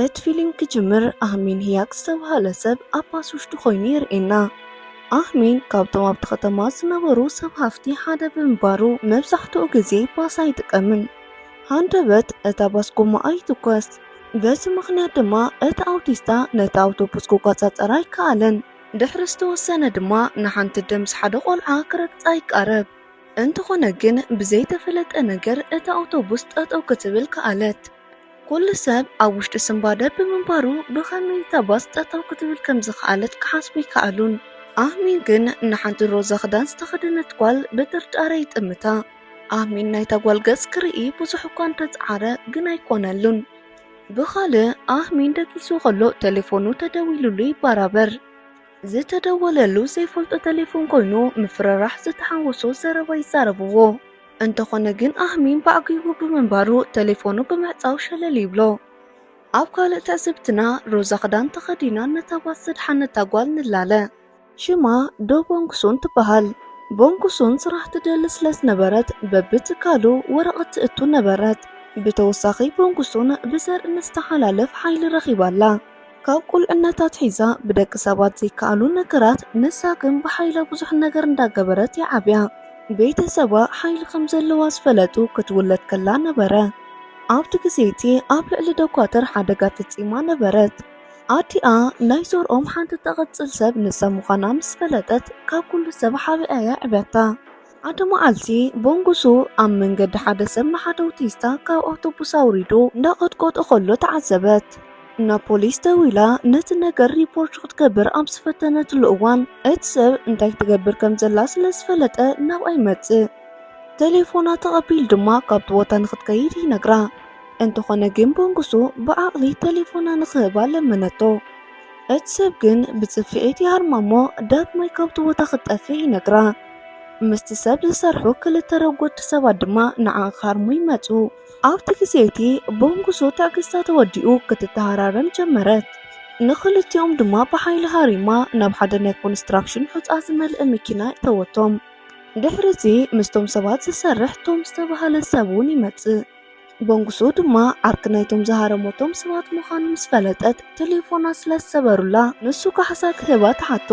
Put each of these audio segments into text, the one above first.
እቲ ፊልም ክጅምር ኣህሚን ህያክ ዝተባህለ ሰብ ኣብ ባስ ውሽጢ ኮይኑ የርእየና። ኣህሚን ካብቶም ኣብቲ ከተማ ዝነበሩ ሰብ ሃፍቲ ሓደ ብምንባሩ መብዛሕትኡ ግዜ ባስ ኣይጥቀምን። ሃንደበት እታ ባስ ጎማኣ ይትኮስ። በዚ ምኽንያት ድማ እቲ ኣውቲስታ ነቲ ኣውቶቡስ ክቆጻጸር ኣይከኣለን። ድሕሪ ዝተወሰነ ድማ ንሓንቲ ኣደ ምስ ሓደ ቆልዓ ክረግጻ ይቃረብ። እንተኾነ ግን ብዘይተፈለጠ ነገር እታ ኣውቶቡስ ጠጠው ክትብል ከኣለት። ኩሉ ሰብ ኣብ ውሽጢ ስንባደ ብምንባሩ ብኸመይ እታ ባስ ጠጠው ክትብል ከም ዝኸኣለት ክሓስቡ ኣይከኣሉን። ኣህሚን ግን ንሓንቲ ሮዛ ክዳን ዝተኸደነት ጓል ብጥርጣረ ይጥምታ። ኣህሚን ናይታ ጓል ገጽ ክርኢ ብዙሕ እኳ እንተጸዓረ ግን ኣይኮነሉን። ብኻልእ ኣህሚን ደቂሱ ከሎ ቴሌፎኑ ተደዊሉሉ ይበራበር። ዝተደወለሉ ዘይፈልጦ ቴሌፎን ኮይኑ ምፍርራሕ ዝተሓወሶ ዘረባ ይዛረብዎ። እንተኾነ ግን ኣህሚን ባዕጊጉ ብምንባሩ ቴሌፎኑ ብምዕጻው ሸለል ይብሎ። ኣብ ካልእ ትዕዝብትና ሮዛ ክዳን ተኸዲና ነታ ባስ ዘድሓነታ ጓል ንላለ። ሽማ ዶ ቦንግሱን ትበሃል። ቦንግሱን ስራሕ ትደሊ ስለ ዝነበረት በብትካሉ ወረቐት ትእቱ ነበረት። ብተወሳኺ ቦንግሱን ብዘርኢ ንዝተሓላለፍ ሓይሊ ረኺባላ። ካብ ቁልዕነታ ኣትሒዛ ብደቂ ሰባት ዘይከኣሉ ነገራት ንሳ ግን ብሓይላ ብዙሕ ነገር እንዳገበረት ይዓብያ። ቤተሰባ ሓይሊ ከም ዘለዋ ዝፈለጡ ክትውለድ ከላ ነበረ። ኣብቲ ግዜ እቲ ኣብ ልዕሊ ደኳትር ሓደጋ ፈጺማ ነበረት። ኣዲኣ ናይ ዘርኦም ሓንቲ ተቐጽል ሰብ ንሳ ምዃና ምስ ፈለጠት ካብ ኩሉ ሰብ ሓቢኣ እያ ኣዕብያታ። ሓደ መዓልቲ ቦንጉሱ ኣብ መንገዲ ሓደ ሰብ ንሓደ ኣውቲስታ ካብ ኣውቶቡስ ኣውሪዱ እንዳቐጥቀጦ ከሎ ተዓዘበት። ናብ ፖሊስ ደዊላ ነቲ ነገር ሪፖርት ክትገብር ኣብ ዝፈተነትሉ እዋን እቲ ሰብ እንታይ ትገብር ከም ዘላ ስለ ዝፈለጠ ናብኣ ይመጽእ። ቴሌፎና ተቐቢሉ ድማ ካብቲ ቦታ ንክትከይድ ይነግራ። እንተኾነ ግን ቦንጉሱ ብዓቕሊ ቴሌፎና ንክህባ ለመነቶ። እቲ ሰብ ግን ብጽፍዒት ይሃርማ እሞ ዳግማይ ካብቲ ቦታ ክትጠፍእ ይነግራ። ምስቲ ሰብ ዝሰርሑ ክልተ ረጎድቲ ሰባት ድማ ንዓ ክሃርሙ ይመጹ። ኣብቲ ግዜ እቲ ቦንጉሱ ትዕግስታ ተወዲኡ ክትተሃራረም ጀመረት። ንኽልቲኦም ድማ ብሓይሊ ሃሪማ ናብ ሓደ ናይ ኮንስትራክሽን ሑጻ ዝመልአ መኪና እተወቶም። ድሕሪ እዚ ምስቶም ሰባት ዝሰርሕ ቶም ዝተባህለ ሰብ እውን ይመጽእ። ቦንጉሱ ድማ ዓርኪ ናይቶም ዝሃረመቶም ሰባት ምዃኑ ምስ ፈለጠት ቴሌፎና ስለ ዝሰበሩላ ንሱ ካሕሳ ክህባ ትሓቶ።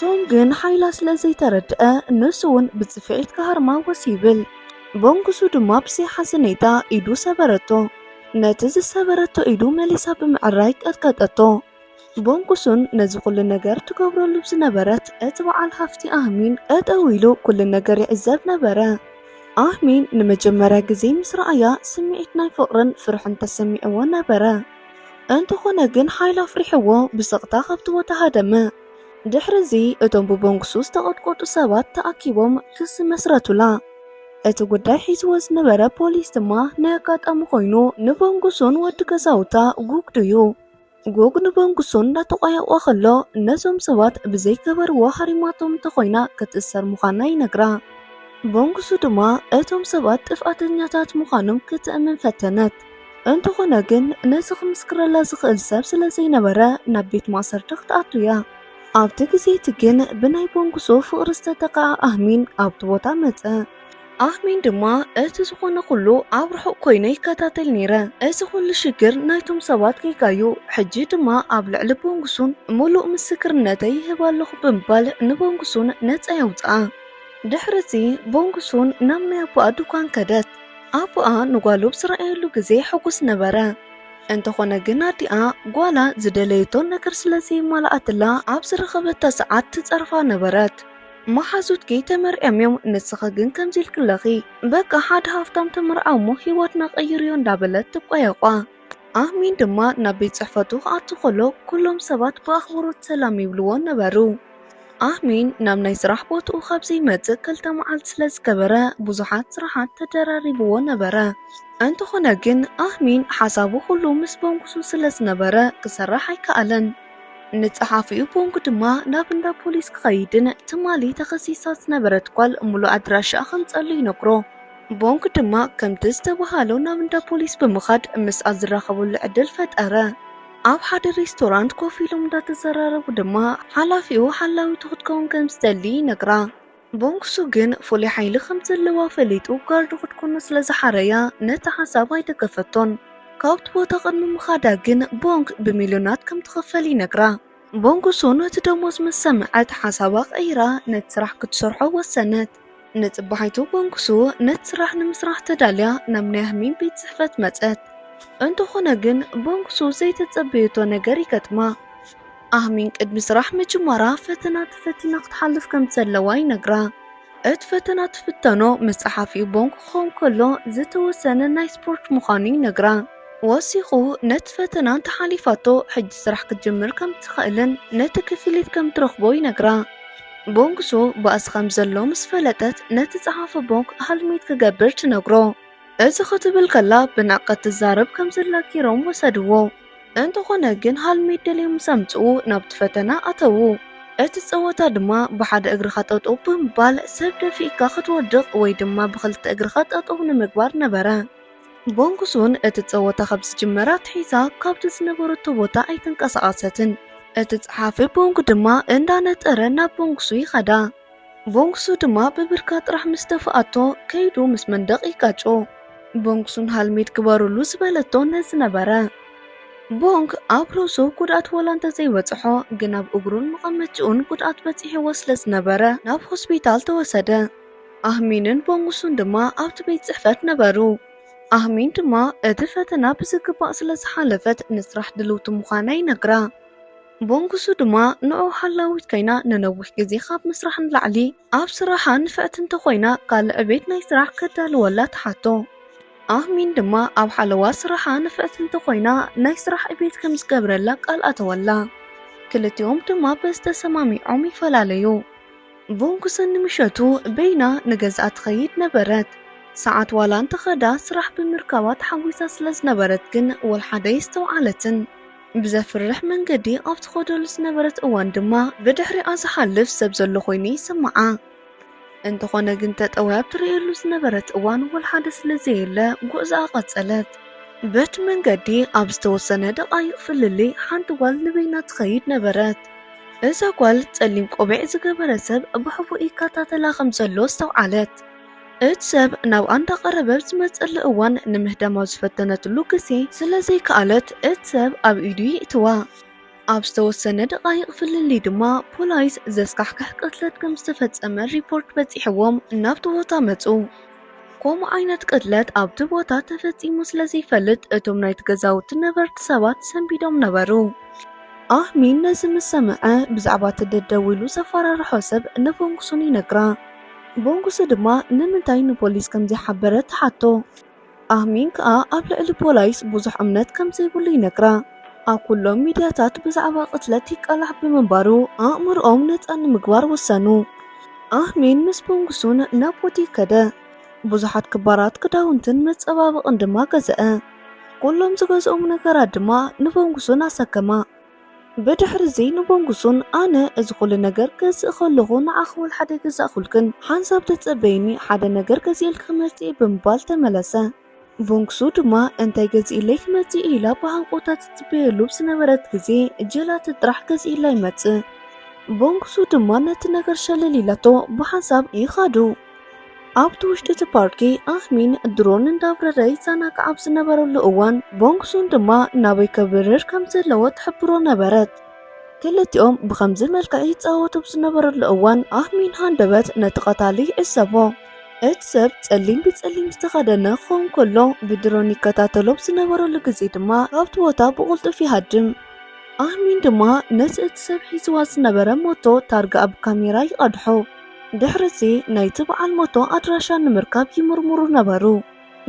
ቶም ግን ሓይላ ስለ ዘይተረድአ ንሱ እውን ብጽፍዒት ክሃርማ ወስ ይብል። ቦንጉሱ ድማ ብዘይ ሓዘኔታ ኢዱ ሰበረቶ። ነቲ ዝሰበረቶ ኢዱ መሊሳ ብምዕራይ ቀጥቀጠቶ። ቦንጉሱን ነዚ ኩሉ ነገር ትገብረሉ ዝነበረት እቲ በዓል ሃፍቲ ኣህሚን ጠጠው ኢሉ ኩሉ ነገር ይዕዘብ ነበረ። ኣህሚን ንመጀመርያ ግዜ ምስ ረኣያ ስምዒት ናይ ፍቕርን ፍርሕን ተሰሚዕዎ ነበረ። እንተኾነ ግን ሓይላ ኣፍሪሕዎ ብስቕታ ካብቲ ቦታ ሃደመ። ድሕሪ እዚ እቶም ብቦንጉሱ ዝተቐጥቀጡ ሰባት ተኣኪቦም ክሲ መስረቱላ። እቲ ጉዳይ ሒዝዎ ዝነበረ ፖሊስ ድማ ናይ ኣጋጣሚ ኮይኑ ንቦንጉሱን ወዲ ገዛውታ ጉግ ድዩ ጉግ ንቦንጉሱን እንዳተቋየቖ ከሎ ነዞም ሰባት ብዘይ ገበርዎ ሃሪማቶም እንተኾይና ክትእሰር ምዃና ይነግራ። ቦንጉሱ ድማ እቶም ሰባት ጥፍኣተኛታት ምዃኖም ክትእምን ፈተነት። እንተኾነ ግን ነዚ ክምስክረላ ዝኽእል ሰብ ስለ ዘይነበረ ናብ ቤት ማእሰርቲ ክትኣቱ እያ። ኣብቲ ግዜ እቲ ግን ብናይ ቦንጉሱ ፍቕሪ ዝተጠቕዐ ኣህሚን ኣብቲ ቦታ መጸ። ኣህሚን ድማ እቲ ዝኾነ ኩሉ ኣብ ርሑቕ ኮይነ ይከታተል ነይረ። እዚ ኩሉ ሽግር ናይቶም ሰባት ጌጋ እዩ። ሕጂ ድማ ኣብ ልዕሊ ቦንጉሱን ምሉእ ምስክርነተይ ይህብ ኣለኹ ብምባል ንቦንጉሱን ነጻ የውጽኣ። ድሕሪ እዚ ቦንጉሱን ናብ ናይ ኣቦኣ ድኳን ከደት። ኣቦኣ ንጓሉ ብዝረኣየሉ ግዜ ሕጉስ ነበረ። እንተኾነ ግን ኣዲኣ ጓላ ዝደለየቶ ነገር ስለ ዘየማልኣትላ ኣብ ዝረኸበታ ሰዓት ትጸርፋ ነበረት። መሓዙትኪ ተመርዕዮም እዮም፣ ንስኺ ግን ከምዚ ኢልኪ ኣለኺ። በቃ ሓደ ሃፍታም ተመርዓው እሞ ህይወትና ቀይርዮ እንዳበለት ትቋየቋ። ኣህሚን ድማ ናብ ቤት ጽሕፈቱ ክኣቱ ከሎ ኩሎም ሰባት ብኣኽብሮት ሰላም ይብልዎ ነበሩ። ኣህሚን ናብ ናይ ስራሕ ቦትኡ ካብ ዘይመጽእ ክልተ መዓልቲ ስለ ዝገበረ ብዙሓት ስራሓት ተደራሪብዎ ነበረ። እንተኾነ ግን ኣህሚን ሓሳቡ ኩሉ ምስ ቦንጉሱ ስለ ዝነበረ ክሰርሕ ኣይከኣለን። ንጸሓፊኡ ቦንግ ድማ ናብ እንዳ ፖሊስ ክኸይድን ትማሊ ተኸሲሳ ዝነበረት ጓል ሙሉእ ኣድራሻኣ ከምጸሉ ይነግሮ። ቦንግ ድማ ከምቲ ዝተባሃሎ ናብ እንዳ ፖሊስ ብምኻድ ምስኣ ዝራኸበሉ ዕድል ፈጠረ። ኣብ ሓደ ሬስቶራንት ኮፍ ኢሎም እንዳተዘራረቡ ድማ ሓላፊኡ ሓላዊቱ ክትከውን ከም ዝደሊ ይነግራ። ቦንግሱ ግን ፍሉይ ሓይሊ ከም ዘለዋ ፈሊጡ ጋርዱ ክትኮኖ ስለ ዝሓረያ ነቲ ሓሳብ ኣይደገፈቶን። ካብቲ ቦታ ቅድሚ ምኻዳ ግን ቦንግ ብሚልዮናት ከም ትኽፈል ይነግራ። ቦንግ ሱ ነቲ ደሞዝ ምስ ሰምዐት ሓሳባ ቀይራ ነቲ ስራሕ ክትሰርሖ ወሰነት። ንጽባሒቱ ቦንግ ሱ ነቲ ስራሕ ንምስራሕ ተዳልያ ናብ ናይ ኣህሚን ቤት ጽሕፈት መጸት። እንተኾነ ግን ቦንግ ሱ ዘይተጸበየቶ ነገር ይገጥማ። ኣህሚን ቅድሚ ስራሕ ምጅማራ ፈተና ተፈቲና ክትሓልፍ ከም ዘለዋ ይነግራ። እቲ ፈተና ትፍተኖ ምስ ጸሓፊኡ ቦንግ ክኸውን ከሎ ዝተወሰነ ናይ ስፖርት ምዃኑ ይነግራ። ወሲኹ ነቲ ፈተና እንተሓሊፋቶ ሕጂ ስራሕ ክትጅምር ከም ትኽእልን ነቲ ክፍሊት ከም ትረኽቦ ይነግራ። ቦንግ ሱ ባእሲ ከም ዘሎ ምስ ፈለጠት ነቲ ጸሓፊ ቦንግ ሃልሜት ክገብር ትነግሮ። እዚ ክትብል ከላ ብንዕቀት ትዛረብ ከም ዘላ ጌሮም ወሰድዎ። እንተኾነ ግን ሃልሜት ደልዮም ምስ ኣምጽኡ ናብቲ ፈተና ኣተዉ። እቲ ጸወታ ድማ ብሓደ እግርኻ ጠጠው ብምባል ሰብ ደፊእካ ክትወድቕ ወይ ድማ ብኽልተ እግርኻ ጠጠው ንምግባር ነበረ። ቦንግ ሱን እቲ ጸወታ ካብ ዝጅመር ኣትሒዛ ካብቲ ዝነበረቶ ቦታ ኣይተንቀሳቐሰትን። እቲ ጸሓፊ ቦንግ ድማ እንዳነጠረ ናብ ቦንግ ሱ ይኸዳ። ቦንግ ሱ ድማ ብብርካ ጥራሕ ምስ ደፍኣቶ ከይዱ ምስ መንደቕ ይጋጮ። ቦንግ ሱን ሃልሜት ግበሩሉ ዝበለቶ ነዚ ነበረ። ቦንግ ኣብ ርእሱ ጉድኣት ዋላ እንተዘይበጽሖ ግን ኣብ እግሩን መቐመጭኡን ጉድኣት በጺሕዎ ስለ ዝነበረ ናብ ሆስፒታል ተወሰደ። ኣህሚንን ቦንግ ሱን ድማ ኣብቲ ቤት ጽሕፈት ነበሩ። ኣህሚን ድማ እቲ ፈተና ብዝግባእ ስለ ዝሓለፈት ንስራሕ ድልውቲ ምዃና ይነግራ። ቦንግ ሱ ድማ ንዑ ሓላዊት ኮይና ንነዊሕ ግዜ ካብ ምስራሕ ንላዕሊ ኣብ ስራሓ ንፍዕቲ እንተኾይና ካልእ ዕቤት ናይ ስራሕ ከዳልወላ ትሓቶ። ኣህሚን ድማ ኣብ ሓለዋ ስራሓ ንፍዕቲ እንተኾይና ናይ ስራሕ ዕቤት ከም ዝገብረላ ቃል ኣተወላ። ክልቲኦም ድማ በዚ ተሰማሚዖም ይፈላለዩ። ቦንግ ሱን ንምሸቱ በይና ንገዝኣ ትኸይድ ነበረት። ሰዓት ዋላ እንተኸዳ ስራሕ ብምርካባ ተሓጒሳ ስለ ዝነበረት ግን ወላ ሓደ የስተውዓለትን። ብዘፍርሕ መንገዲ ኣብ ትኸደሉ ዝነበረት እዋን ድማ ብድሕሪኣ ዝሓልፍ ሰብ ዘሎ ኮይኑ ይስምዓ። እንተኾነ ግን ተጠውያ ኣብ ትርእየሉ ዝነበረት እዋን ወላ ሓደ ስለ ዘየለ ጉዕዞኣ ቀጸለት። በቲ መንገዲ ኣብ ዝተወሰነ ደቓይቕ ፍልልይ ሓንቲ ጓል ንበይና ትኸይድ ነበረት። እዛ ጓል ጸሊም ቆቢዕ ዝገበረ ሰብ ብሕቡእ ይከታተላ ከም ዘሎ ኣስተውዓለት። እቲ ሰብ ናብኣ እንዳቐረበ ኣብ ዝመጸሉ እዋን ንምህዳም ኣብ ዝፈተነትሉ ግዜ ስለ ዘይከኣለት እቲ ሰብ ኣብ ኢዱ የእትዋ። ኣብ ዝተወሰነ ደቓይቕ ፍልልይ ድማ ፖላይስ ዘስካሕክሕ ቅትለት ከም ዝተፈጸመ ሪፖርት በጺሕዎም ናብቲ ቦታ መጹ። ከምኡ ዓይነት ቅትለት ኣብቲ ቦታ ተፈጺሙ ስለ ዘይፈልጥ እቶም ናይቲ ገዛውቲ ነበርቲ ሰባት ሰንቢዶም ነበሩ። ኣህሚን ነዚ ምስ ሰምዐ ብዛዕባ እቲ ደደዊሉ ዘፈራርሖ ሰብ ንቦንግ ሱን ይነግራ። ቦንግ ሱ ድማ ንምንታይ ንፖሊስ ከም ዘይሓበረ ትሓቶ። ኣህሚን ከኣ ኣብ ልዕሊ ፖላይስ ብዙሕ እምነት ከም ዘይብሉ ይነግራ። ኣብ ኩሎም ሚድያታት ብዛዕባ ቅትለት ይቃላሕ ብምንባሩ ኣእምርኦም ነጻ ንምግባር ወሰኑ። ኣህሚን ምስ ቦንግ ሱን ናብ ቦቲክ ከደ። ብዙሓት ክባራት ክዳውንትን መጸባበቕን ድማ ገዝአ። ኩሎም ዝገዝኦም ነገራት ድማ ንቦንግ ሱን ኣሰከማ። ብድሕሪ እዚ ንቦንግ ሱን ኣነ እዚ ኩሉ ነገር ገዝእ ከለኹ ንዓኺ ወላ ሓደ ኣይገዛእኩልክን፣ ሓንሳብ ተጸበይኒ ሓደ ነገር ገዚኤልኪ ክመጽእ እየ ብምባል ተመለሰ። ቦንግ ሱ ድማ እንታይ ገዚእለይ ክመጽእ ኢላ ብሃንቀውታ ትጽበየሉ ብዝነበረት ግዜ ጀላቲ ጥራሕ ገዚእላ ይመጽእ። ቦንግ ሱ ድማ ነቲ ነገር ሸለል ኢላቶ ብሓንሳብ ይኻዱ። ኣብቲ ውሽጢ እቲ ፓርኪ ኣህሚን ድሮን እንዳብረረ ይዘናጋዕ ኣብ ዝነበረሉ እዋን ቦንግ ሱን ድማ ናበይ ከብርር ከም ዘለዎ ትሕብሮ ነበረት። ክልቲኦም ብኸምዚ መልክዕ ይጻወቱ ኣብ ዝነበረሉ እዋን ኣህሚን ሃንደበት ነቲ ቀታሊ ይዕዘቦ። እቲ ሰብ ጸሊም ብጸሊም ዝተኸደነ ክኸውን ከሎ ብድሮን ይከታተሎ ኣብ ዝነበረሉ ግዜ ድማ ካብቲ ቦታ ብቕልጡፍ ይሃድም። ኣህሚን ድማ ነቲ እቲ ሰብ ሒዝዋ ዝነበረ ሞቶ ታርጋ ኣብ ካሜራ ይቐድሖ። ድሕሪ እዚ ናይቲ በዓል ሞቶ ኣድራሻ ንምርካብ ይምርምሩ ነበሩ።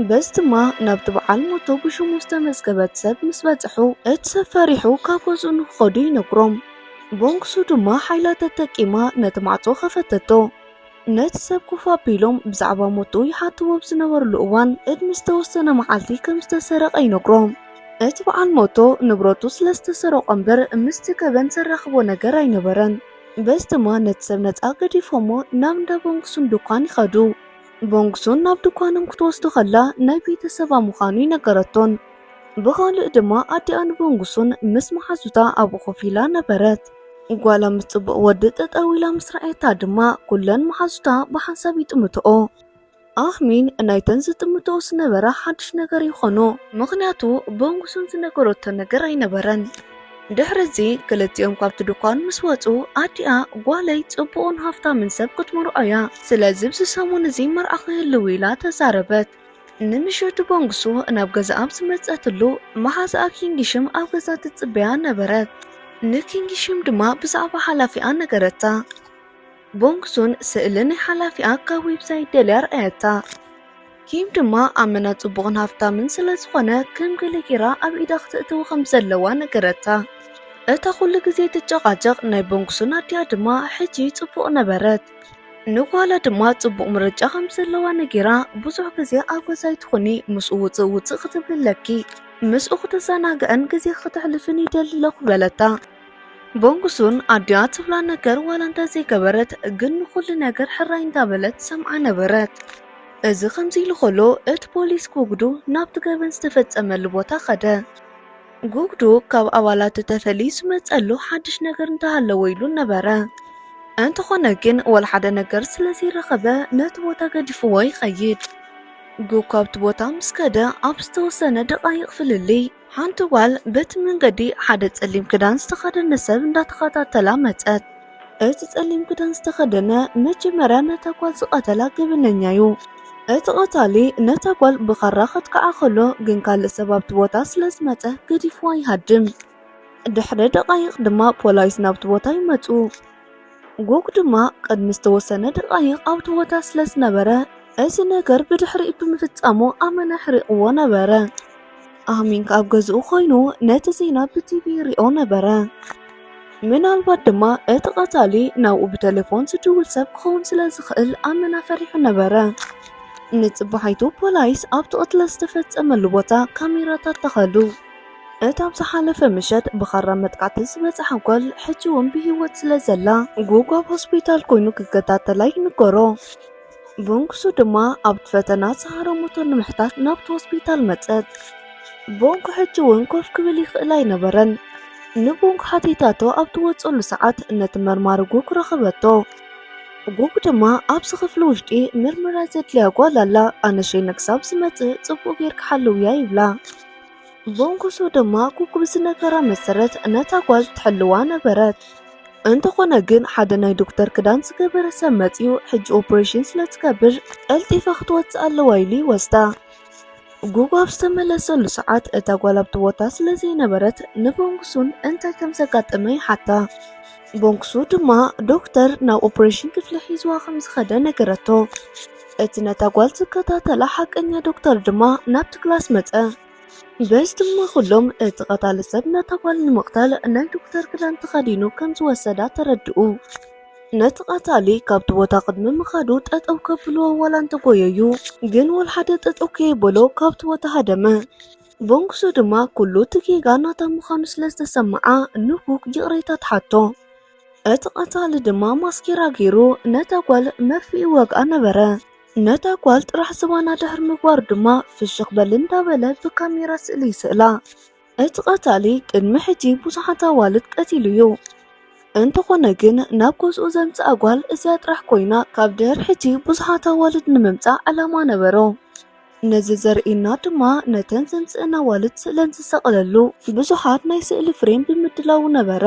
በዚ ድማ ናብቲ በዓል ሞቶ ብሽሙ ዝተመዝገበት ሰብ ምስ በጽሑ እቲ ሰብ ፈሪሑ ካብ ገዝኡ ንክኸዱ ይነግሮም። ቦንግ ሱ ድማ ሓይላ ተጠቂማ ነቲ ማዕጾ ከፈተቶ። ነቲ ሰብ ኮፍ ኣቢሎም ብዛዕባ ሞቱ ይሓትዎ ኣብ ዝነበርሉ እዋን ቅድሚ ዝተወሰነ መዓልቲ ከም ዝተሰረቐ ይነግሮም። እቲ በዓል ሞቶ ንብረቱ ስለ ዝተሰረቆ እምበር ምስቲ ገበን ዘራኽቦ ነገር ኣይነበረን። በዚ ድማ ነቲ ሰብ ነጻ ገዲፎሞ ናብ እንዳ ቦንግ ሱን ድኳን ይኸዱ። ቦንግ ሱን ናብ ድኳኖም ክትወስዶ ከላ ናይ ቤተሰባ ምዃኑ ይነገረቶን። ብኻልእ ድማ ኣዲኣ ንቦንግ ሱን ምስ መሓዙታ ኣብኡ ኮፍ ኢላ ነበረት። ጓላ ምስ ጽቡቕ ወዲ ጠጠው ኢላ ምስ ረኣየታ ድማ ኩለን መሓዙታ ብሓንሳብ ይጥምትኦ። ኣህሚን ናይተን ዝጥምተኦ ዝነበራ ሓድሽ ነገር ይኾኖ፣ ምኽንያቱ ቦንግሱን ዝነገረቶ ነገር ኣይነበረን። ድሕሪ እዚ ክልቲኦም ካብቲ ድኳን ምስ ወጹ፣ ኣዲኣ፣ "ጓለይ ጽቡቕን ሃፍታምን ሰብ ክትምርዖ እያ፣ ስለዚ ኣብዚ ሰሙን እዚ መርዓ ክህልው" ኢላ ተዛረበት። ንምሸቱ ቦንግሱ ናብ ገዛ ኣብ ዝመጸትሉ፣ መሓዛኣ ኪንግሽም ኣብ ገዛ ትጽበያ ነበረት። ንኪንግሽም ድማ ብዛዕባ ሓላፊኣ ነገረታ። ቦንግሱን ስእሊ ናይ ሓላፊኣ ካብ ዌብሳይት ደልያ ኣርኣየታ። ኪም ድማ ኣመና ጽቡቕን ሃፍታምን ስለ ዝኾነ፣ ከም ገለ ጌራ ኣብ ኢዳ ክተእትዎ ከም ዘለዋ ነገረታ። እታ ኩሉ ግዜ ትጨቓጨቕ ናይ ቦንግሱን ኣዲኣ ድማ ሕጂ ጽቡቕ ነበረት። ንጓላ ድማ ጽቡቕ ምርጫ ከም ዘለዋ ነጊራ፣ "ብዙሕ ግዜ ኣብ ገዛ ኣይትኹኒ፣ ምስኡ ውጽእ ውጽእ ክትብሊ ኣለኪ። ምስኡ ክትዘናግዕን ግዜ ክተሕልፍን ይደሊ ኣለኹ" በለታ። ቦንግሱን ኣዲኣ ትብላ ነገር ዋላ እንተ ዘይገበረት፣ ግን ንኹሉ ነገር ሕራይ እንዳበለት ትሰምዓ ነበረት። እዚ ከምዚ ኢሉ ከሎ፣ እቲ ፖሊስ ጉግዱ ናብቲ ገበን ዝተፈጸመሉ ቦታ ከደ። ጉግዱ ካብ ኣባላቱ ተፈልዩ ዝመጸሉ ሓድሽ ነገር እንተሃለወ ኢሉ ነበረ። እንተኾነ ግን፣ ወላ ሓደ ነገር ስለ ዘይረኸበ፣ ነቲ ቦታ ገዲፍዎ ይኸይድ። ጉግ ካብቲ ቦታ ምስ ከደ፣ ኣብ ዝተወሰነ ደቓይቕ ፍልልይ፣ ሓንቲ ጓል በቲ መንገዲ ሓደ ጸሊም ክዳን ዝተኸደነ ሰብ እንዳተኸታተላ መጸት። እቲ ጸሊም ክዳን ዝተኸደነ መጀመርያ ነታ ጓል ዝቐተላ ገበነኛ እዩ። እቲ ቀታሊ ነታ ጓል ብኻራ ከጥቅዓ ከሎ ግን ካልእ ሰብ ኣብቲ ቦታ ስለ ዝመጸ ገዲፍዋ ይሃድም። ድሕሪ ደቓይቕ ድማ ፖላይስ ናብቲ ቦታ ይመጹ። ጉግ ድማ ቅድሚ ዝተወሰነ ደቓይቕ ኣብቲ ቦታ ስለ ዝነበረ፣ እዚ ነገር ብድሕሪኡ ብምፍጻሙ ኣመና ኣሕሪቕዎ ነበረ። ኣህሚን ከኣ ኣብ ገዝኡ ኮይኑ ነቲ ዜና ብቲቪ ይሪኦ ነበረ። ምናልባት ድማ እቲ ቀታሊ ናብኡ ብቴሌፎን ዝድውል ሰብ ክኸውን ስለ ዝኽእል ኣመና ፈሪሑ ነበረ። ንጽባሒቱ ፖላይስ ኣብቲ ቅትለት ዝተፈጸመሉ ቦታ ካሜራታት ተኸሉ። እታ ኣብ ዝሓለፈ ምሸት ብኻራ መጥቃዕቲ ዝበጽሓ ጓል ሕጂ እውን ብህይወት ስለ ዘላ፣ ጉግ ኣብ ሆስፒታል ኮይኑ ክከታተላ ይንገሮ። ቦንግሱ ድማ ኣብቲ ፈተና ዝሃረመቶ ንምሕታት ናብቲ ሆስፒታል መጸት። ቦንግ ሕጂ እውን ኮፍ ክብል ይኽእል ኣይነበረን። ንቦንግ ሓቲታቶ ኣብ ትወጸሉ ሰዓት ነቲ መርማሪ ጉግ ረኸበቶ። ጉግ ድማ ኣብዚ ክፍሊ ውሽጢ ምርመራ ዘድልያ ጓል ኣላ፣ ኣነ ሸይነ ክሳብ ዝመጽእ ጽቡቕ ጌርኪ ሓልውያ ይብላ። ቦንግሱ ድማ ጉግ ብዝነገራ መሰረት ነታ ጓል ትሕልዋ ነበረት። እንተኾነ ግን ሓደ ናይ ዶክተር ክዳን ዝገበረ ሰብ መጺኡ ሕጂ ኦፕሬሽን ስለ ትገብር ቀልጢፋ ክትወጽእ ኣለዋ ኢሉ ይወስዳ። ጉግ ኣብ ዝተመለሰሉ ሰዓት እታ ጓል ኣብቲ ቦታ ስለ ዘይነበረት ንቦንግሱን እንታይ ከም ዘጋጠመ ይሓታ። ቦንግሱ ድማ ዶክተር ናብ ኦፕሬሽን ክፍሊ ሒዝዋ ከም ዝኸደ ነገረቶ። እቲ ነታ ጓል ዝከታተላ ሓቀኛ ዶክተር ድማ ናብቲ ክላስ መጸ። በዚ ድማ ኩሎም እቲ ቀታሊ ሰብ ነታ ጓል ንምቕታል ናይ ዶክተር ክዳን ተኸዲኑ ከም ዝወሰዳ ተረድኡ። ነቲ ቀታሊ ካብቲ ቦታ ቅድሚ ምኻዱ ጠጠው ከብልዎ ዋላ እንተጎየዩ፣ ግን ወላ ሓደ ጠጠው ከየበሎ ካብቲ ቦታ ሃደመ። ቦንግሱ ድማ ኩሉ እቲ ጌጋ ናታ ምዃኑ ስለ ዝተሰምዓ ንጉግ ይቕሬታ ትሓቶ። እቲ ቀታሊ ድማ ማስኬራ ገይሩ ነታ ጓል መርፍእ ይወግኣ ነበረ። ነታ ጓል ጥራሕ ዝባና ድሕሪ ምግባሩ ድማ ፍሽኽ በል እንዳበለ ብካሜራ ስእሊ ይስእላ። እቲ ቀታሊ ቅድሚ ሕጂ ብዙሓት ኣዋልድ ቀቲሉ እዩ። እንተኾነ ግን ናብ ገዝኡ ዘምጽኣ ጓል እዚኣ ጥራሕ ኮይና ካብ ድሕሪ ሕጂ ብዙሓት ኣዋልድ ንምምጻእ ዕላማ ነበሮ። ነዚ ዘርእየና ድማ ነተን ዘምጽእን ኣዋልድ ስእለን ዝሰቕለሉ ብዙሓት ናይ ስእሊ ፍሬም ብምድላዉ ነበረ።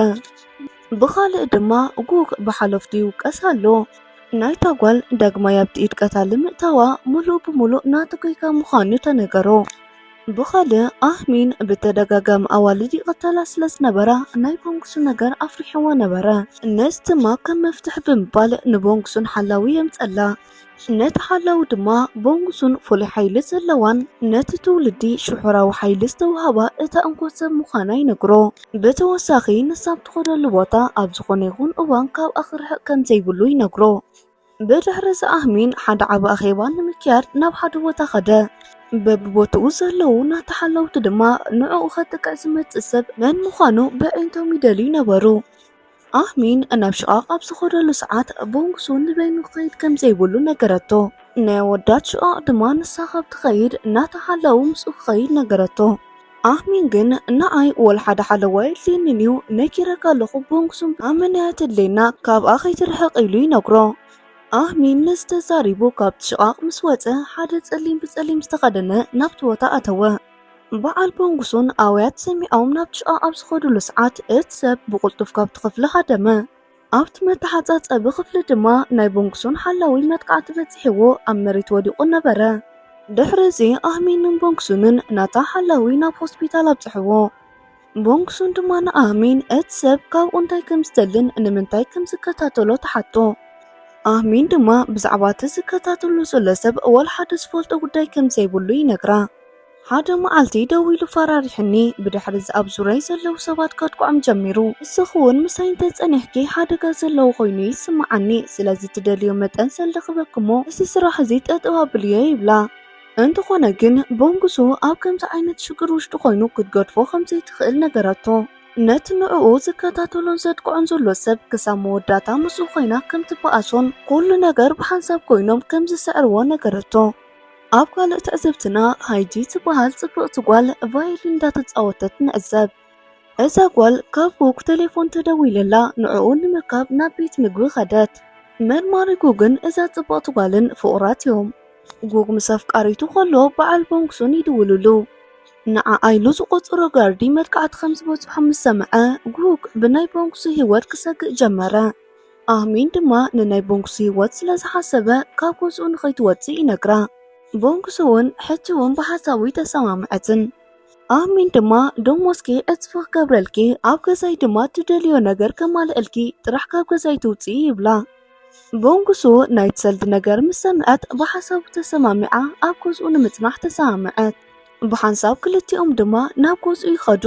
ብኻልእ ድማ ጉግ ብሓለፍቱ ይውቀስ ኣሎ። ናይታ ጓል ዳግማይ ኣብቲ ኢድ ቀታሊ ምእታዋ ሙሉእ ብሙሉእ ናቱ ጌጋ ምዃኑ ተነገሮ። ብኻልእ ኣህሚን ብተደጋጋሚ ኣዋልድ ይቐተላ ስለ ዝነበራ ናይ ቦንግሱ ነገር ኣፍሪሕዎ ነበረ። ነዚ ድማ ከም መፍትሒ ብምባል ንቦንግሱን ሓላዊ የምጸላ። ነቲ ሓላዊ ድማ ቦንግሱን ፍሉይ ሓይሊ ዘለዋን ነቲ ትውልዲ ሽሑራዊ ሓይሊ ዝተዋህባ እታ እንኮ ሰብ ምዃና ይነግሮ። ብተወሳኺ ንሳ ኣብ ትኸደሉ ቦታ ኣብ ዝኾነ ይኹን እዋን ካብኣ ክርሕቕ ከም ዘይብሉ ይነግሮ። ብድሕሪ እዚ ኣህሚን ሓደ ዓቢ ኣኼባ ንምክያድ ናብ ሓደ ቦታ ኸደ። በብቦትኡ ዘለዉ ናታ ሓለውቲ ድማ ንዕኡ ኸጥቅዕ ዝመጽእ ሰብ መን ምዃኑ ብዕይንቶም ይደልዩ ነበሩ። ኣህሚን ናብ ሽቓቕ ኣብ ዝኸደሉ ሰዓት ቦንግሱ ንበይኑ ክኸይድ ከም ዘይብሉ ነገረቶ። ናይ ኣወዳት ሽቓቕ ድማ ንሳ ካብ ትኸይድ ናታ ሓላዊ ምስኡ ክኸይድ ነገረቶ። ኣህሚን ግን ንዓይ ወላ ሓደ ሓለዋይ የድልየንን እዩ፣ ነጊረካ ኣለኹ ቦንግሱ ኣመና እያ ተድልየና፣ ካብኣ ከይትርሕቕ ኢሉ ይነግሮ። ኣህሚን ነዚ ተዛሪቡ ካብቲ ሽቓቕ ምስ ወጸ፣ ሓደ ጸሊም ብጸሊም ዝተኸደነ ናብቲ ቦታ ኣተወ። በዓል ቦንግሱን ኣውያት ሰሚዖም ናብቲ ሽቓቕ ኣብ ዝኸድሉ ሰዓት፣ እቲ ሰብ ብቕልጡፍ ካብቲ ክፍሊ ሃደመ። ኣብቲ መተሓጻጸቢ ክፍሊ ድማ ናይ ቦንግሱን ሓላዊ መጥቃዕቲ በጺሕዎ ኣብ መሬት ወዲቑ ነበረ። ድሕሪ እዚ ኣህሚንን ቦንግሱንን ናታ ሓላዊ ናብ ሆስፒታል ኣብጽሕዎ። ቦንግሱን ድማ ንኣህሚን እቲ ሰብ ካብኡ እንታይ ከም ዝደልን ንምንታይ ከም ዝከታተሎ ተሓቶ። ኣህሚን ድማ ብዛዕባ እቲ ዝከታተሎ ዘሎ ሰብ ወላ ሓደ ዝፈልጦ ጉዳይ ከም ዘይብሉ ይነግራ። ሓደ መዓልቲ ደዊሉ ፈራሪሕኒ፣ ብድሕሪ እዚ ኣብ ዙርያይ ዘለዉ ሰባት ከጥቅዖም ጀሚሩ። ንስኺ እውን ምሳይ እንተጸኒሕኪ ሓደጋ ዘለዎ ኮይኑ ይስምዓኒ፣ ስለዚ ትደልዮ መጠን ሰልዲ ክበኪ እሞ እዚ ስራሕ እዚ ጠጠው ኣብልዮ ይብላ። እንተኾነ ግን ቦንግሱ ኣብ ከምዚ ዓይነት ሽግር ውሽጢ ኮይኑ ክትገድፎ ከም ዘይትኽእል ነገረቶ። ነቲ ንዕኡ ዝከታተሎን ዘጥቅዖን ዘሎ ሰብ ክሳብ መወዳእታ ምስኡ ኮይና ከም ትበኣሶን ኩሉ ነገር ብሓንሳብ ኮይኖም ከም ዝስዕርዎ ነገረቶ። ኣብ ካልእ ትዕዝብትና ሃይጂ ትበሃል ጽብቕቲ ጓል ቫዮሊን እንዳተጻወተት ንዕዘብ። እዛ ጓል ካብ ጉግ ቴሌፎን ተደዊለላ ንዕኡ ንምርካብ ናብ ቤት ምግቢ ከደት። መርማሪ ጉግን እዛ ጽብቕቲ ጓልን ፍቑራት እዮም። ጉግ ምስ ኣፍቃሪቱ ከሎ በዓል ቦንግሱን ይድውልሉ። ንዓኣ ኢሉ ዝቖጸሮ ጋርዲ መጥቃዕቲ ከም ዝበጽሖ ምስ ሰምዐ፣ ጉግ ብናይ ቦንግሱ ህይወት ክሰግእ ጀመረ። ኣህሚን ድማ ንናይ ቦንግሱ ህይወት ስለ ዝሓሰበ ካብ ገዝኡ ንኸይትወጽእ ይነግራ። ቦንግሱ እውን ሕጂ እውን ብሓሳቡ ኣይተሰማምዐትን። ኣህሚን ድማ ደሞዝኪ ዕጽፊ ክገብረልኪ፣ ኣብ ገዛይ ድማ ትደልዮ ነገር ከማልአልኪ ጥራሕ ካብ ገዛይ ትውጽኢ ይብላ። ቦንግሱ ናይቲ ሰልዲ ነገር ምስ ሰምዐት ብሓሳቡ ተሰማሚዓ ኣብ ገዝኡ ንምጽናሕ ተሰማምዐት። ብሓንሳብ ክልቲኦም ድማ ናብ ገዝኡ ይኸዱ።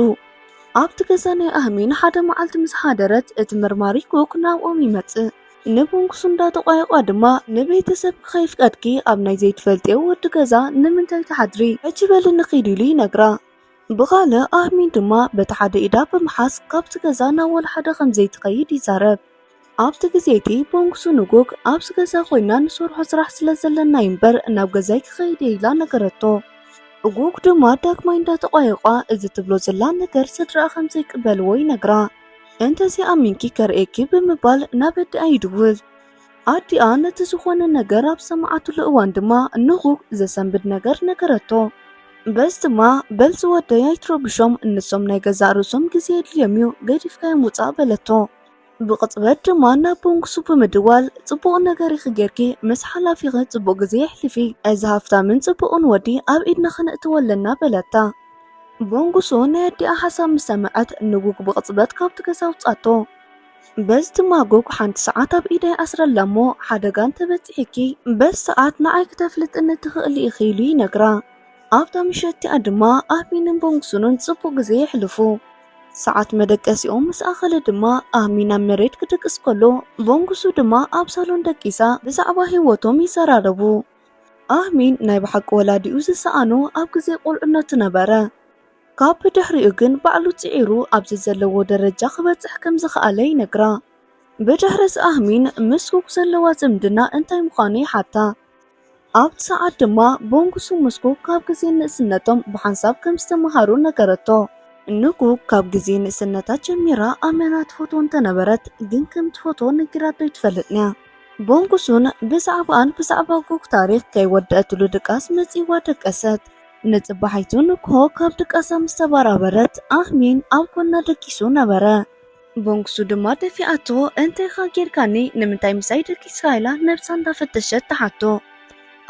ኣብቲ ገዛ ናይ ኣህሚን ሓደ መዓልቲ ምስ ሓደረት እቲ መርማሪ ጉግ ናብኦም ይመጽእ። ንቦንግሱ እንዳተቋየቋ ድማ ንቤተሰብ ከይፍቀድኪ ኣብ ናይ ዘይትፈልጥዮ ወዲ ገዛ ንምንታይ ትሓድሪ? ሕጂ በሊ ንኺድ ኢሉ ይነግራ። ብኻልእ ኣህሚን ድማ በቲ ሓደ ኢዳ ብምሓዝ ካብቲ ገዛ ናብ ወላ ሓደ ከም ዘይትኸይድ ይዛረብ። ኣብቲ ግዜ እቲ ቦንግሱ ንጉግ ኣብዚ ገዛ ኮይና ንሰርሖ ስራሕ ስለ ዘለና እዩ እምበር ናብ ገዛይ ክኸይድ እየ ኢላ ነገረቶ። ጉግ ድማ ዳግማይ እንዳተቋየቋ እዚ ትብሎ ዘላ ነገር ስድራኣ ከም ዘይቅበልዎ ይነግራ። እንተዘይኣሚንኪ ከርእየኪ ብምባል ናብ ኣዲኣ ይድውል። ኣዲኣ ነቲ ዝኾነ ነገር ኣብ ሰማዓትሉ እዋን ድማ ንጉግ ዘሰንብድ ነገር ነገረቶ። በዚ ድማ በል ዝወደይ ኣይትረብሾም፣ ንሶም ናይ ገዛእ ርእሶም ግዜ የድልዮም እዩ፣ ገዲፍካዮም ውጻእ በለቶ። ብቕጽበት ድማ ናብ ቦንግሱ ብምድዋል ጽቡቕ ነገር ኢኺ ጌርኪ፣ ምስ ሓላፊኺ ጽቡቕ ግዜ የሕልፊ፣ እዚ ሃፍታምን ጽቡቕን ወዲ ኣብ ኢድና ከነእትዎ ኣለና በለታ። ቦንግሱ ናይ ኣዲኣ ሓሳብ ምስ ሰምዐት ንጉግ ብቕጽበት ካብቲ ገዛ ኣውጻቶ። በዚ ድማ ጉግ ሓንቲ ሰዓት ኣብ ኢዳ ይኣስረላ እሞ ሓደጋ እንተበጺሕኪ በዚ ሰዓት ንዓይ ክተፍልጥኒ ትኽእሊ ኢኺ ኢሉ ይነግራ። ኣብታ ምሸት እቲኣ ድማ ኣህሚንን ቦንግሱንን ጽቡቕ ግዜ የሕልፉ። ሰዓት መደቀሲኦም ምስ ኣኸለ ድማ ኣህሚን ኣብ መሬት ክድቅስ ከሎ ቦንግሱ ድማ ኣብ ሳሎን ደቂሳ ብዛዕባ ህይወቶም ይዘራረቡ። ኣህሚን ናይ ብሓቂ ወላዲኡ ዝሰኣኖ ኣብ ግዜ ቁልዕነቱ ነበረ። ካብ ብድሕሪኡ ግን ባዕሉ ጽዒሩ ኣብዚ ዘለዎ ደረጃ ክበጽሕ ከም ዝኸኣለ ይነግራ። ብድሕሪ እዚ ኣህሚን ምስ ጉግ ዘለዋ ዝምድና እንታይ ምዃኑ ይሓታ። ኣብቲ ሰዓት ድማ ቦንግሱ ምስ ጉግ ካብ ግዜ ንእስነቶም ብሓንሳብ ከም ዝተመሃሩ ነገረቶ። ንጉግ ካብ ግዜ ንእስነታ ጀሚራ ኣመና ትፈትዎ እንተነበረት ግን ከም ትፈትዎ ነጊራቶ ኣይትፈልጥንያ። ቦንግሱን ብዛዕባኣን ብዛዕባ ጉግ ታሪኽ ከይወደአትሉ ድቃስ መጺእዋ ደቀሰት። ንጽባሒቱ ንግሆ ካብ ድቃሳ ምስ ተበራበረት ኣህሚን ኣብ ጎና ደቂሱ ነበረ። ቦንግሱ ድማ ደፊኣቶ፣ "እንታይኻ ጌርካኒ? ንምንታይ ምሳይ ደቂስካ?" ኢላ ነብሳ እንዳፈተሸት ትሓቶ።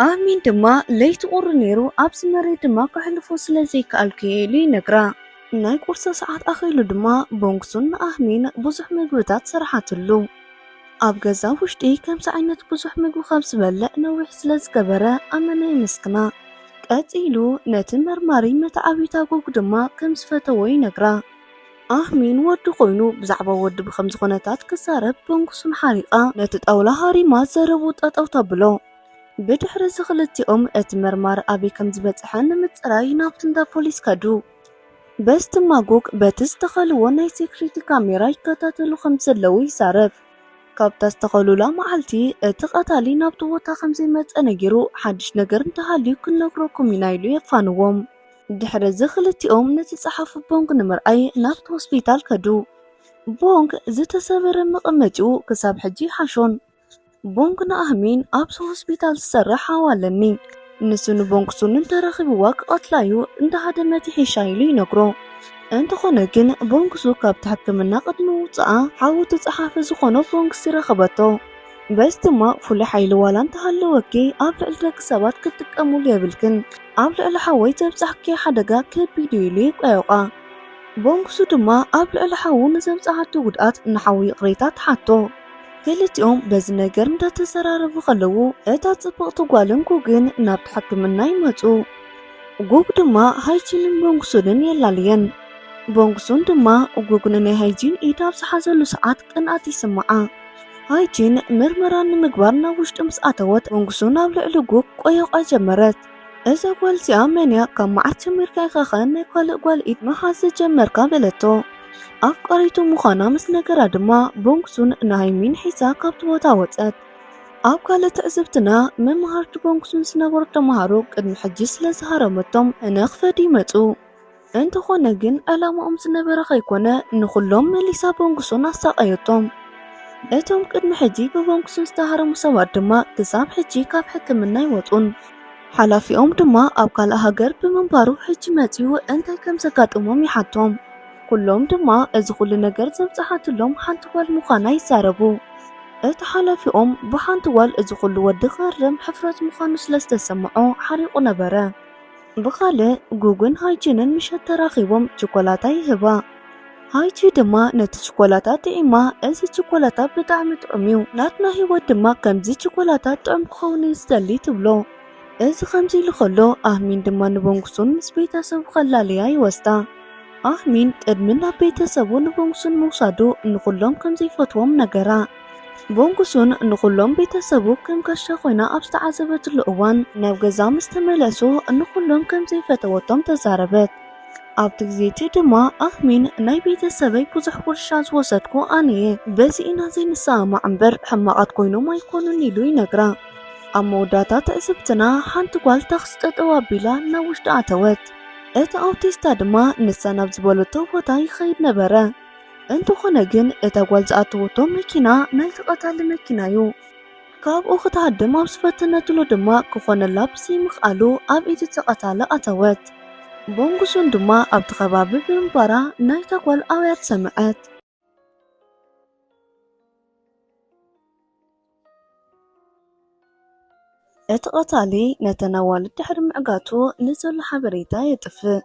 ኣህሚን ድማ፣ "ለይቲ ቁሪ ነይሩ፣ ኣብዚ መሬት ድማ ከሕልፎ ስለ ዘይከኣልኩ እየ" ኢሉ ይነግራ። ናይ ቁርሲ ሰዓት ኣኺሉ ድማ ቦንግሱን ንኣህሚን ብዙሕ ምግብታት ሰራሓትሉ። ኣብ ገዛ ውሽጢ ከምዚ ዓይነት ብዙሕ ምግቢ ካብ ዝበልዕ ነዊሕ ስለ ዝገበረ ኣመና የመስግና። ቀጺሉ ነቲ መርማሪ መተዓቢታ ጉግ ድማ ከም ዝፈተዎ ይነግራ። ኣህሚን ወዲ ኮይኑ ብዛዕባ ወዲ ብኸምዚ ኩነታት ክዛረብ ቦንግሱን ሓሪቓ ነቲ ጣውላ ሃሪማ ዘረቡ ጠጠው ተብሎ። ብድሕሪ እዚ ክልቲኦም እቲ መርማሪ ኣበይ ከም ዝበጽሐ ንምጽራይ ናብቲ እንዳ ፖሊስ ከዱ። በዚ ድማ ጉግ በቲ ዝተኸልዎ ናይ ሴኩሪቲ ካሜራ ይከታተሉ ከም ዘለዉ ይዛረብ። ካብታ ዝተኸሉላ መዓልቲ እቲ ቀታሊ ናብቲ ቦታ ከም ዘይመጸ ነጊሩ ሓድሽ ነገር እንተሃልዩ ክንነግረኩም ኢና ኢሉ የፋንዎም። ድሕሪ እዚ ክልቲኦም ነቲ ጸሓፊ ቦንግ ንምርኣይ ናብቲ ሆስፒታል ከዱ። ቦንግ ዝተሰበረ መቐመጪኡ ክሳብ ሕጂ ይሓሾን። ቦንግ ንኣህሚን ኣብዚ ሆስፒታል ዝሰርሕ ሓው ኣለኒ። ንሱ ንቦንግሱን እንተረኺብዋ ክቐትላዩ፣ እንዳ ሃደመት ይሕሻ ኢሉ ይነግሮ። እንተኾነ ግን ቦንግሱ ካብቲ ሕክምና ቅድሚ ውፅኣ ሓው እቲ ጸሓፊ ዝኾኖ ቦንግስ ይረኸበቶ። በዚ ድማ ፍሉይ ሓይሊ ዋላ እንተሃለወኪ ኣብ ልዕሊ ደቂ ሰባት ክትጥቀሙሉ የብልክን። ኣብ ልዕሊ ሓወይ ዘብጻሕኪ ሓደጋ ከቢድ እዩ ኢሉ ይቆየቋ። ቦንግሱ ድማ ኣብ ልዕሊ ሓዉ ንዘብጻሓቶ ጉድኣት ንሓዉ ይቕሬታ ትሓቶ። ክልቲኦም በዚ ነገር እንዳተዘራረቡ ከለዉ እታ ጽብቕቲ ጓልን ጉግን ናብቲ ሕክምና ይመጹ። ጉግ ድማ ሃይቺንን ቦንግሱንን የላልየን። ቦንግሱን ድማ ጉግ ንናይ ሃይጂን ኢድ ኣብ ዝሓዘሉ ሰዓት ቅንኣት ይስምዓ። ሃይጂን ምርመራ ንምግባር ናብ ውሽጢ ምስ ኣተወት ቦንግሱን ኣብ ልዕሊ ጉግ ቆየቋ ጀመረት። እዛ ጓል እዚኣ መን እያ? ካብ መዓስ ጀሚርካ ኢኻ ኸ ናይ ካልእ ጓል ኢድ ምሓዝ ዝጀመርካ? በለቶ። ኣፍቃሪቱ ምዃና ምስ ነገራ ድማ ቦንግሱን ንሃይሚን ሒዛ ካብቲ ቦታ ወጸት። ኣብ ካልእ ትዕዝብትና መምሃርቲ ቦንግሱን ዝነበሩ ተምሃሮ ቅድሚ ሕጂ ስለ ዝሃረመቶም ንኽፈድ ይመጹ። እንተኾነ ግን ዕላማኦም ዝነበረ ከይኮነ ንኹሎም መሊሳ ቦንግሱን ኣሳቐየቶም። እቶም ቅድሚ ሕጂ ብቦንግሱን ዝተሃረሙ ሰባት ድማ ክሳብ ሕጂ ካብ ሕክምና ኣይወጹን። ሓላፊኦም ድማ ኣብ ካልእ ሃገር ብምንባሩ ሕጂ መጺኡ እንታይ ከም ዘጋጠሞም ይሓቶም። ኩሎም ድማ እዚ ኩሉ ነገር ዘብጽሓትሎም ሓንቲ ጓል ምዃና ይዛረቡ። እቲ ሓላፊኦም ብሓንቲ ጓል እዚ ኩሉ ወዲ ክህረም ሕፍረት ምዃኑ ስለ ዝተሰምዖ ሓሪቑ ነበረ። ብኻልእ ጉግን ሃይጂንን ምሸት ተራኺቦም ቸኮላታ ይህባ። ሃይጂ ድማ ነቲ ቸኮላታ ጥዒማ፣ "እዚ ቸኮላታ ብጣዕሚ ጥዑም እዩ፣ ናትና ህይወት ድማ ከምዚ ቸኮላታ ጥዑም ክኸውን እዩ ዝደሊ" ትብሎ። እዚ ከምዚ ኢሉ ከሎ ኣህሚን ድማ ንቦንግሱን ምስ ቤተሰቡ ከላልያ ይወስዳ። ኣህሚን ቅድሚ ናብ ቤተሰቡ ንቦንግሱን ምውሳዱ ንኹሎም ከም ዘይፈትዎም ነገራ። ቦንግሱን ንኹሎም ቤተሰቡ ከም ጋሻ ኮይና ኣብ ዝተዓዘበትሉ እዋን ናብ ገዛ ምስ ተመለሱ ንኹሎም ከም ዘይፈተወቶም ተዛረበት። ኣብቲ ግዜ እቲ ድማ ኣህሚን ናይ ቤተሰበይ ብዙሕ ጉርሻ ዝወሰድኩ ኣነ እየ፣ በዚ ኢና ዘይንሰማማዕ እምበር ሕማቓት ኮይኖም ኣይኮኑን ኢሉ ይነግራ። ኣብ መወዳእታ ትዕዝብትና ሓንቲ ጓል ታክሲ ጠጠው ኣቢላ ናብ ውሽጢ ኣተወት። እቲ ኣውቲስታ ድማ ንሳ ናብ ዝበለቶ ቦታ ይኸይድ ነበረ። እንተኾነ ግን እታ ጓል ዝኣተወቶ መኪና ናይቲ ቀታሊ መኪና እዩ። ካብኡ ክትሃድም ኣብ ዝፈተነትሉ ድማ ክኾነላ ብዘይምኽኣሉ ኣብ ኢድ እቲ ቀታሊ ኣተወት። ቦንግሱን ድማ ኣብቲ ከባቢ ብምንባራ ናይታ ጓል ኣውያት ሰምዐት። እቲ ቀታሊ ነተን ኣዋልድ ድሕሪ ምዕጋቱ ንዘሎ ሓበሬታ የጥፍእ።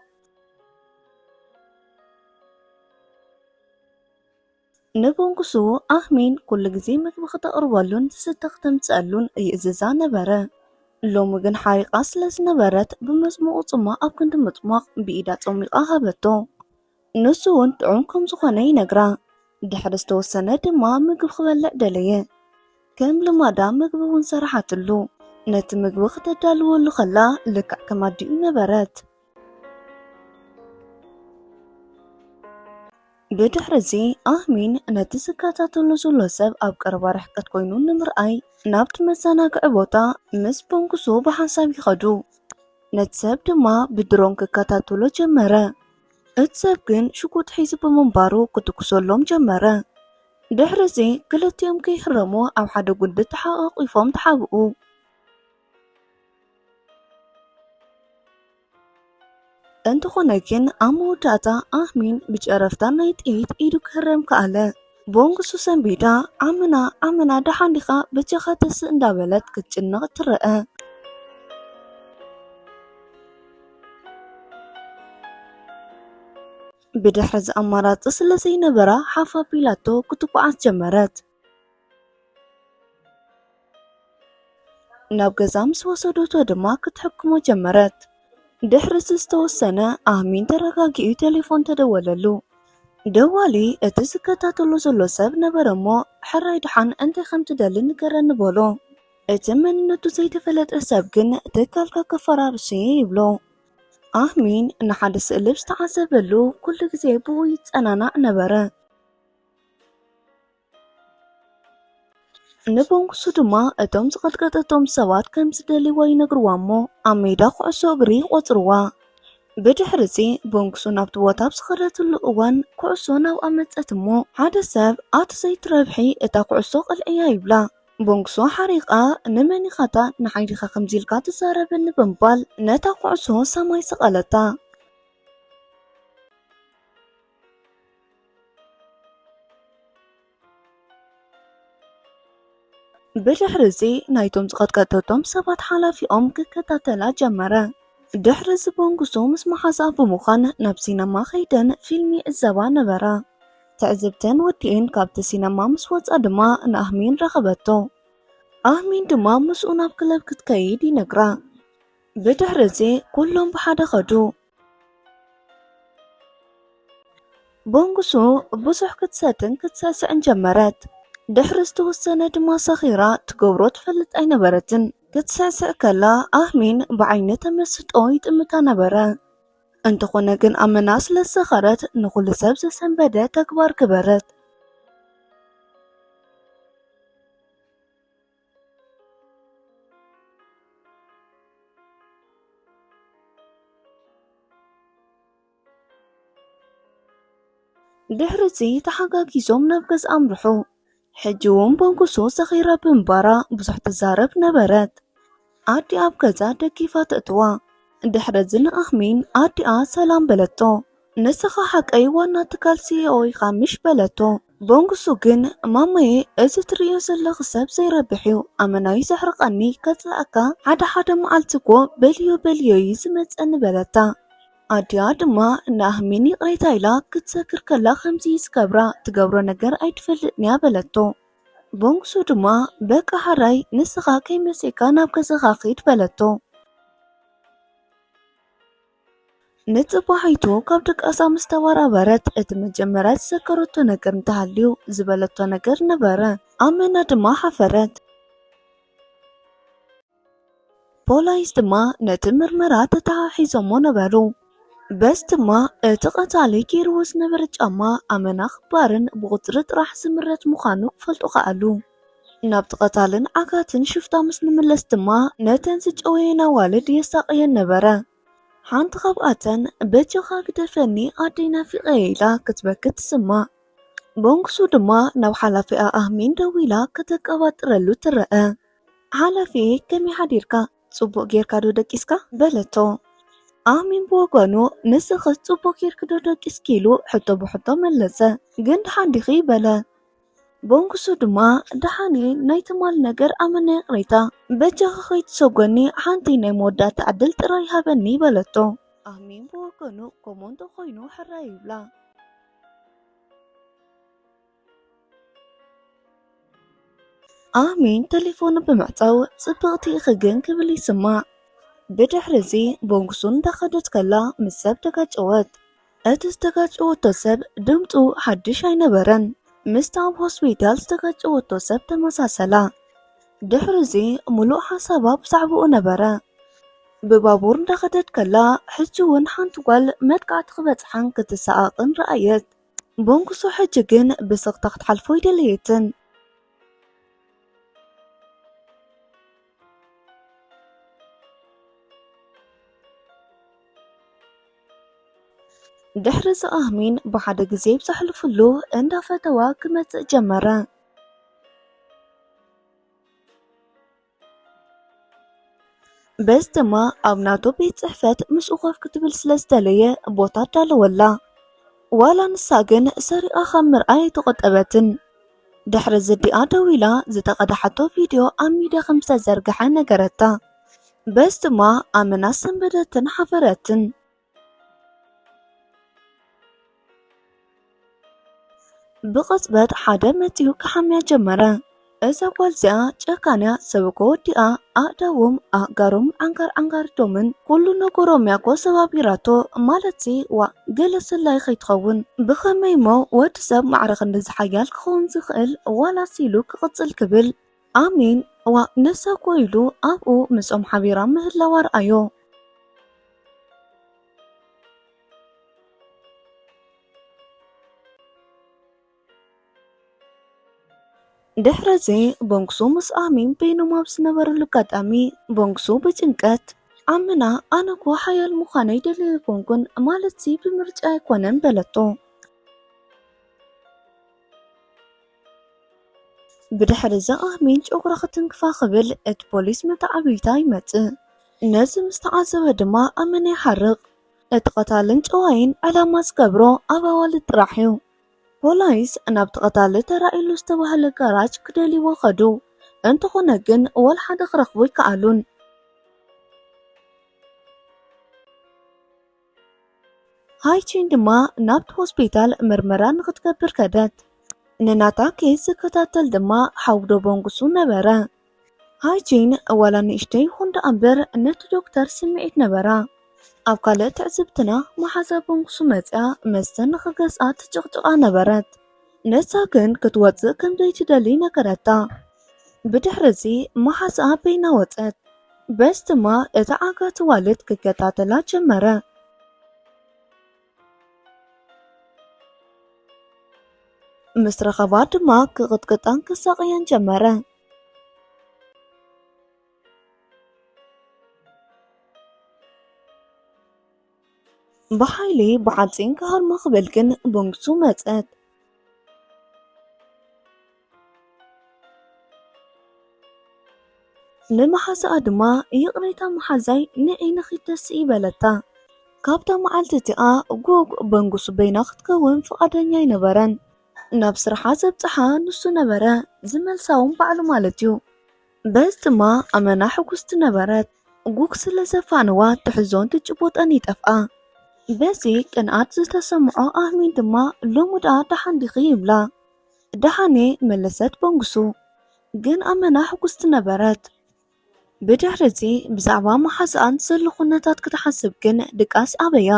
ንቦንግሱ ኣህሚን ኩሉ ግዜ ምግቢ ክተቕርበሉን ዝስተ ክተምጽኣሉን ይእዝዛ ነበረ። ሎሚ ግን ሓሪቓ ስለ ዝነበረት ብመጽሙቑ ጽማቕ ኣብ ክንዲ ምጽማቕ ብኢዳ ጸሚቓ ሃበቶ። ንሱ እውን ጥዑም ከም ዝኾነ ይነግራ። ድሕሪ ዝተወሰነ ድማ ምግቢ ክበልዕ ደለየ። ከም ልማዳ ምግቢ እውን ሰራሓትሉ። ነቲ ምግቢ ክተዳልወሉ ከላ ልክዕ ከም ኣዲኡ ነበረት። ብድሕሪ እዚ ኣህሚን ነቲ ዝከታተሎ ዘሎ ሰብ ኣብ ቀረባ ርሕቀት ኮይኑ ንምርኣይ ናብቲ መዘናግዒ ቦታ ምስ ቦንግሱ ብሓንሳብ ይኸዱ። ነቲ ሰብ ድማ ብድሮን ክከታተሎ ጀመረ። እቲ ሰብ ግን ሽጉጥ ሒዙ ብምንባሩ ክትኩሰሎም ጀመረ። ድሕሪ እዚ ክልቲኦም ከይህረሙ ኣብ ሓደ ጉንዲ ተሓቋቒፎም ተሓብኡ። እንተኾነ ግን ኣብ መወዳእታ ኣህሚን ብጨረፍታ ናይ ጥይት ኢዱ ክህረም ከኣለ። ቦንግሱ ሰንቢዳ፣ "ዓምና፣ ዓምና፣ ደሓን ዲኻ? በጃኻ ተስእ" እንዳበለት ክትጭነቕ ትረአ። ብድሕሪ እዚ ኣማራጺ ስለ ዘይነበራ ሓፍ ኣቢላቶ ክትጓዓዝ ጀመረት። ናብ ገዛ ምስ ወሰደቶ ድማ ክትሕክሞ ጀመረት። ድሕሪ እዚ ዝተወሰነ ኣህሚን ተረጋጊኡ ቴሌፎን ተደወለሉ። ደዋሊ እቲ ዝከታተሎ ዘሎ ሰብ ነበረ እሞ፣ "ሕራይ ደሓን እንታይ ከም ትደሊ ንገረኒ" በሎ። እቲ መንነቱ ዘይተፈለጠ ሰብ ግን "ትካልካ ከፈራርስ እየ" ይብሎ። ኣህሚን ንሓደ ስእሊ ዝተዓዘበሉ ኩሉ ግዜ ብኡ ይጸናናዕ ነበረ። ንቦንግሱ ድማ እቶም ዝቐጥቀጠቶም ሰባት ከም ዝደልይዋ ይነግርዋ እሞ ኣብ ሜዳ ኩዕሶ እግሪ ይቖጽርዋ። ብድሕሪ እዚ ቦንግሱ ናብቲ ቦታ ኣብ ዝኸደትሉ እዋን ኩዕሶ ናብኣ መጸት እሞ ሓደ ሰብ "ኣቲ ዘይትረብሒ እታ ኩዕሶ ቅልዕያ" ይብላ። ቦንግሱ ሓሪቓ፣ "ንመን ኢኻታ ንሓይልኻ ከምዚ ኢልካ ትዛረበኒ?" ብምባል ነታ ኩዕሶ ሰማይ ሰቐለታ። ብድሕሪ እዚ ናይቶም ዝቐጥቀጠቶም ሰባት ሓላፊኦም ክከታተላ ጀመረ። ድሕሪ እዚ ቦንግሱ ምስ መሓዛ ብምዃን ናብ ሲነማ ከይደን ፊልም ይዕዘባ ነበራ። ትዕዝብተን ወዲኤን ካብቲ ሲነማ ምስ ወጻ ድማ ንኣህሚን ረኸበቶ። ኣህሚን ድማ ምስኡ ናብ ክለብ ክትከይድ ይነግራ። ብድሕሪ እዚ ኩሎም ብሓደ ከዱ። ቦንግሱ ብዙሕ ክትሰትን ክትሰዕስዕን ጀመረት። ድሕሪ ዝተወሰነ ድማ ሰኺራ ትገብሮ ትፈልጥ ኣይነበረትን። ክትስዕስዕ ከላ ኣህሚን ብዓይኒ ተመስጦ ይጥምታ ነበረ። እንተኾነ ግን ኣመና ስለ ዝሰኸረት ንኹሉ ሰብ ዘሰንበደ ተግባር ገበረት። ድሕሪ እዚ ተሓጋጊዞም ናብ ገዛ ኣምርሑ። ሕጂ እውን ቦንግሱ ሰኺራ ብምባራ ብዙሕ ትዛረብ ነበረት። ኣዲኣ ኣብ ገዛ ደጊፋ ተእትዋ። ድሕሪ እዚ ንኣህሚን ኣዲኣ ሰላም በለቶ። "ንስኻ ሓቀይ ዋና ትካል ሲኢኦ ኢኻ ምሽ?" በለቶ። ቦንግሱ ግን፣ "ማማዬ፣ እዚ ትርእዮ ዘለኺ ሰብ ዘይረብሕ እዩ። ኣመናዩ ዘሕርቐኒ፣ ከጽልኣካ ሓደ ሓደ መዓልቲ እኮ በልዮ በልዮ እዩ ዝመጸኒ" በለታ። ኣዲኣ ድማ ንኣህሚን ይቕሬታ ኢላ ክትሰክር ከላ ከምዚ እዩ ዝገብራ፣ ትገብሮ ነገር ኣይትፈልጥን እያ በለቶ። ቦንግሱ ድማ፣ "በቃ ሓራይ ንስኻ ከይመሴካ ናብ ገዛኻ ኺድ" በለቶ። ንጽባሒቱ ካብ ድቃሳ ምስ ተበራበረት፣ እቲ መጀመርያ ዝሰከረቶ ነገር እንተሃልዩ ዝበለቶ ነገር ነበረ። ኣመና ድማ ሓፈረት። ፖላይስ ድማ ነቲ ምርመራ ተተሓሒዞሞ ነበሩ። በስ ድማ እቲ ቀታሊ ገይርዎ ዝነበረ ጫማ ኣመና ክባርን ብቁጽሪ ጥራሕ ዝምረት ምዃኑ ክፈልጡ ከኣሉ። ናብቲ ቀታልን ዓጋትን ሽፍታ ምስ ንምለስ ድማ ነተን ዝጨወየን ኣዋልድ የሳቕየን ነበረ። ሓንቲ ካብኣተን "በጃኻ ግደፈኒ ኣደይ ናፊቐ" ኢላ ክትበኪ ትስማዕ። ቦንግሱ ድማ ናብ ሓላፊኣ ኣህሚን ደዊላ ከተቀባጥረሉ ትረአ። "ሓላፊ ከመይ ሓዲርካ? ጽቡቕ ጌርካ ዶ ደቂስካ?" በለቶ። ኣህሚን ብወገኑ "ንስኽስ ጽቡቕ ጌርኪ ዶ ደቂስኪ?" ኢሉ ሕቶ ብሕቶ መለሰ። "ግን ደሓን ዲኺ?" በለ። ቦንግሱ ድማ "ደሓን እየ፣ ናይ ትማል ነገር ኣመና ይቕሬታ፣ በጃኻ ከይትሰጎኒ ሓንቲ ናይ መወዳእታ ዕድል ጥራይ ሃበኒ" በለቶ። ኣህሚን ብወገኑ "ከምኡ እንተኾይኑ ሕራይ ይብላ" ኣህሚን ተሌፎኑ ብምዕጻው "ጽብቕቲ ኢኺ ግን" ክብል ይስማዕ። ብድሕሪ እዚ ቦንግሱ እንዳኸደት ከላ ምስ ሰብ ተጋጨወት። እቲ ዝተጋጨወቶ ሰብ ድምጹ ሓድሽ ኣይነበረን። ምስታ ኣብ ሆስፒታል ዝተጋጨወቶ ሰብ ተመሳሰላ። ድሕሪ እዚ ምሉእ ሓሳባ ብዛዕባኡ ነበረ። ብባቡር እንዳኸደት ከላ ሕጂ እውን ሓንቲ ጓል መጥቃዕቲ ክበጽሓን ክትሰኣቕን ረኣየት። ቦንግሱ ሕጂ ግን ብስቕታ ክትሓልፎ ኣይደለየትን። ድሕሪ እዚ ኣህሚን ብሓደ ግዜ ብዘሕልፍሉ እንዳፈተዋ ክመጽእ ጀመረ። በዚ ድማ ኣብ ናቱ ቤት ጽሕፈት ምስኡ ኮፍ ክትብል ስለ ዝደለየ ቦታ ኣዳለወላ። ዋላ ንሳ ግን ሰሪቓ ካብ ምርኣይ ኣይተቖጠበትን። ድሕሪ እዚ ኣዲኣ ደዊላ ዝተቐድሓቶ ቪድዮ ኣብ ሚድያ ከም ዝተዘርግሐ ነገረታ። በዚ ድማ ኣመና ሰንበደትን ሓፈረትን። ብቕጽበት ሓደ መጺኡ ክሓምያ ጀመረ። እዛ ጓል እዚኣ ጨካን እያ፣ ሰብ እኮ ወዲኣ ኣእዳዎም፣ ኣእጋሮም፣ ዓንጋር ዓንጋርቶምን ኩሉ ነገሮም እያ እኮ ሰባቢራቶ። ማለትሲ ዋእ፣ ገለ ሰላይ ከይትኸውን። ብኸመይ እሞ ወዲ ሰብ ማዕረ ክንድዚ ሓያል ክኸውን ዝኽእል? ዋላስ ኢሉ ክቕጽል ክብል ኣሚን፣ ዋእ፣ ንሳ እኮ ኢሉ ኣብኡ ምስኦም ሓቢራ ምህላዋ ረኣዮ። ድሕሪ እዚ ቦንግሱ ምስ ኣሚን በይኖም ኣብ ዝነበሩሉ ኣጋጣሚ ቦንግሱ ብጭንቀት፣ "ኣመና፣ ኣነ እኮ ሓያል ምዃን ኣይደሊ ኣይኮንኩን፣ ማለትሲ ብምርጫ ኣይኮነን" በለቶ። ብድሕሪ እዚ ኣህሚን ጨጉራ ክትንክፋ ክብል እቲ ፖሊስ መተዓብይታ ይመጽእ። ነዚ ምስ ተዓዘበ ድማ ኣመና ይሓርቕ። እቲ ቀታልን ጨዋይን ዕላማ ዝገብሮ ኣብ ኣዋልድ ጥራሕ እዩ። ፖላይስ ናብቲ ቀታሊ ተራእዩሉ ዝተባህለ ጋራጅ ክደልይዎ ከዱ። እንተኾነ ግን ወላ ሓደ ክረኽቡ ኣይከኣሉን። ሃይቺን ድማ ናብቲ ሆስፒታል ምርመራ ንክትገብር ከደት። ንናታ ኬስ ዝከታተል ድማ ሓውዶ ቦንጉሱ ነበረ። ሃይቺን ዋላ ንእሽተይ ይኹን ደኣ እምበር ነቲ ዶክተር ስምዒት ነበራ። ኣብ ካልእ ትዕዝብትና መሓዛ ቦንጉሱ መጽያ መስተ ንክገዝኣ ትጭቕጭቓ ነበረት። ነሳ ግን ክትወጽእ ከም ዘይትደሊ ነገረታ። ብድሕሪ እዚ መሓዛኣ በይና ወጸት። በዚ ድማ እቲ ዓጋቲ ዋልድ ክከታተላ ጀመረ። ምስ ረኸባ ድማ ክቕጥቅጣን ክሳቕያን ጀመረ። ብሓይሊ ብሓጺን ክሃርሞ ክብል ግን ቦንጉሱ መጸት። ንመሓዛኣ ድማ ይቕሬታ መሓዛይ ንዒ ንኺድ ተስኢ በለታ። ካብታ መዓልቲ እቲኣ ጉግ ቦንጉሱ በይና ክትከውን ፍቓደኛ ኣይነበረን። ናብ ስርሓ ዘብጽሓ ንሱ ነበረ፣ ዝመልሳ እውን ባዕሉ ማለት እዩ። በዚ ድማ ኣመና ሕጉስቲ ነበረት። ጉግ ስለ ዘፋንዋ ትሕዞን ትጭቡጠን ይጠፍኣ። በዚ ቅንኣት ዝተሰምዖ ኣህሚን ድማ ሎሚ ደኣ ደሓን ዲኺ ይብላ። ደሓን እየ መለሰት ቦንጉሱ። ግን ኣመና ሕጉስቲ ነበረት። ብድሕሪ እዚ ብዛዕባ መሓዛኣን ዘሎ ኩነታት ክትሓስብ ግን ድቃስ ኣበያ።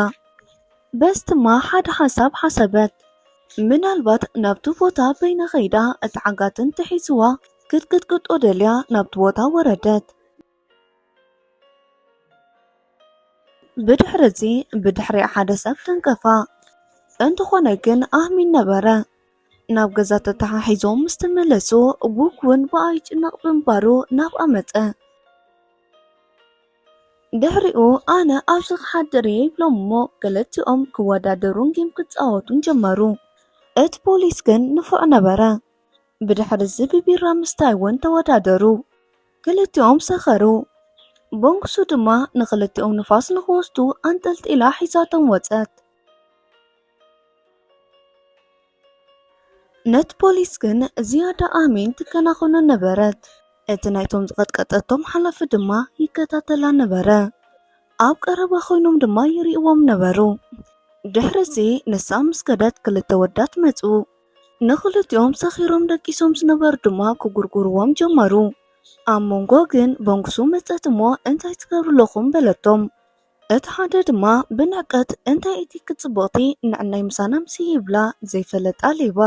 በዚ ድማ ሓደ ሓሳብ ሓሰበት። ምናልባት ናብቲ ቦታ በይና ከይዳ እቲ ዓጋቲ እንተሒዝዋ ክትቅጥቅጦ ደልያ ናብቲ ቦታ ወረደት። ብድሕሪ እዚ ብድሕሪኣ ሓደ ሰብ ተንቀፋ። እንተኾነ ግን ኣህሚን ነበረ። ናብ ገዛ ተተሓሒዞም ምስ ተመለሱ ጉግ እውን ብኣ ይጭነቕ ብምንባሩ ናብኣ መጸ። ድሕሪኡ ኣነ ኣብዚ ክሓድር እየ ይብሎም እሞ ክልቲኦም ክወዳደሩን ጌም ክጻወቱን ጀመሩ። እቲ ፖሊስ ግን ንፉዕ ነበረ። ብድሕሪ እዚ ብቢራ ምስታይ እውን ተወዳደሩ። ክልቲኦም ሰኸሩ። ቦንግሱ ድማ ንክልቲኦም ንፋስ ንክወስዱ ኣንጠልጢላ ሒዛቶም ወጸት። ነቲ ፖሊስ ግን ዝያዳ ኣሚን ትከናኸኖ ነበረት። እቲ ናይቶም ዝቐጥቀጠቶም ሓላፊ ድማ ይከታተላ ነበረ። ኣብ ቀረባ ኮይኖም ድማ ይርእይዎም ነበሩ። ድሕሪ እዚ ንሳ ምስ ከደት ክልተ ወዳት መጹ። ንክልቲኦም ሰኺሮም ደቂሶም ዝነበሩ ድማ ክጉርጉርዎም ጀመሩ። ኣብ መንጎ ግን ቦንግሱ መጸት እሞ እንታይ ትገብሩ ኣለኹም በለቶም። እቲ ሓደ ድማ ብንዕቀት እንታይ ኢቲኪ ጽብቕቲ ንዕናይ ምሳና ምሲ ይብላ ዘይፈለጣ ሌባ።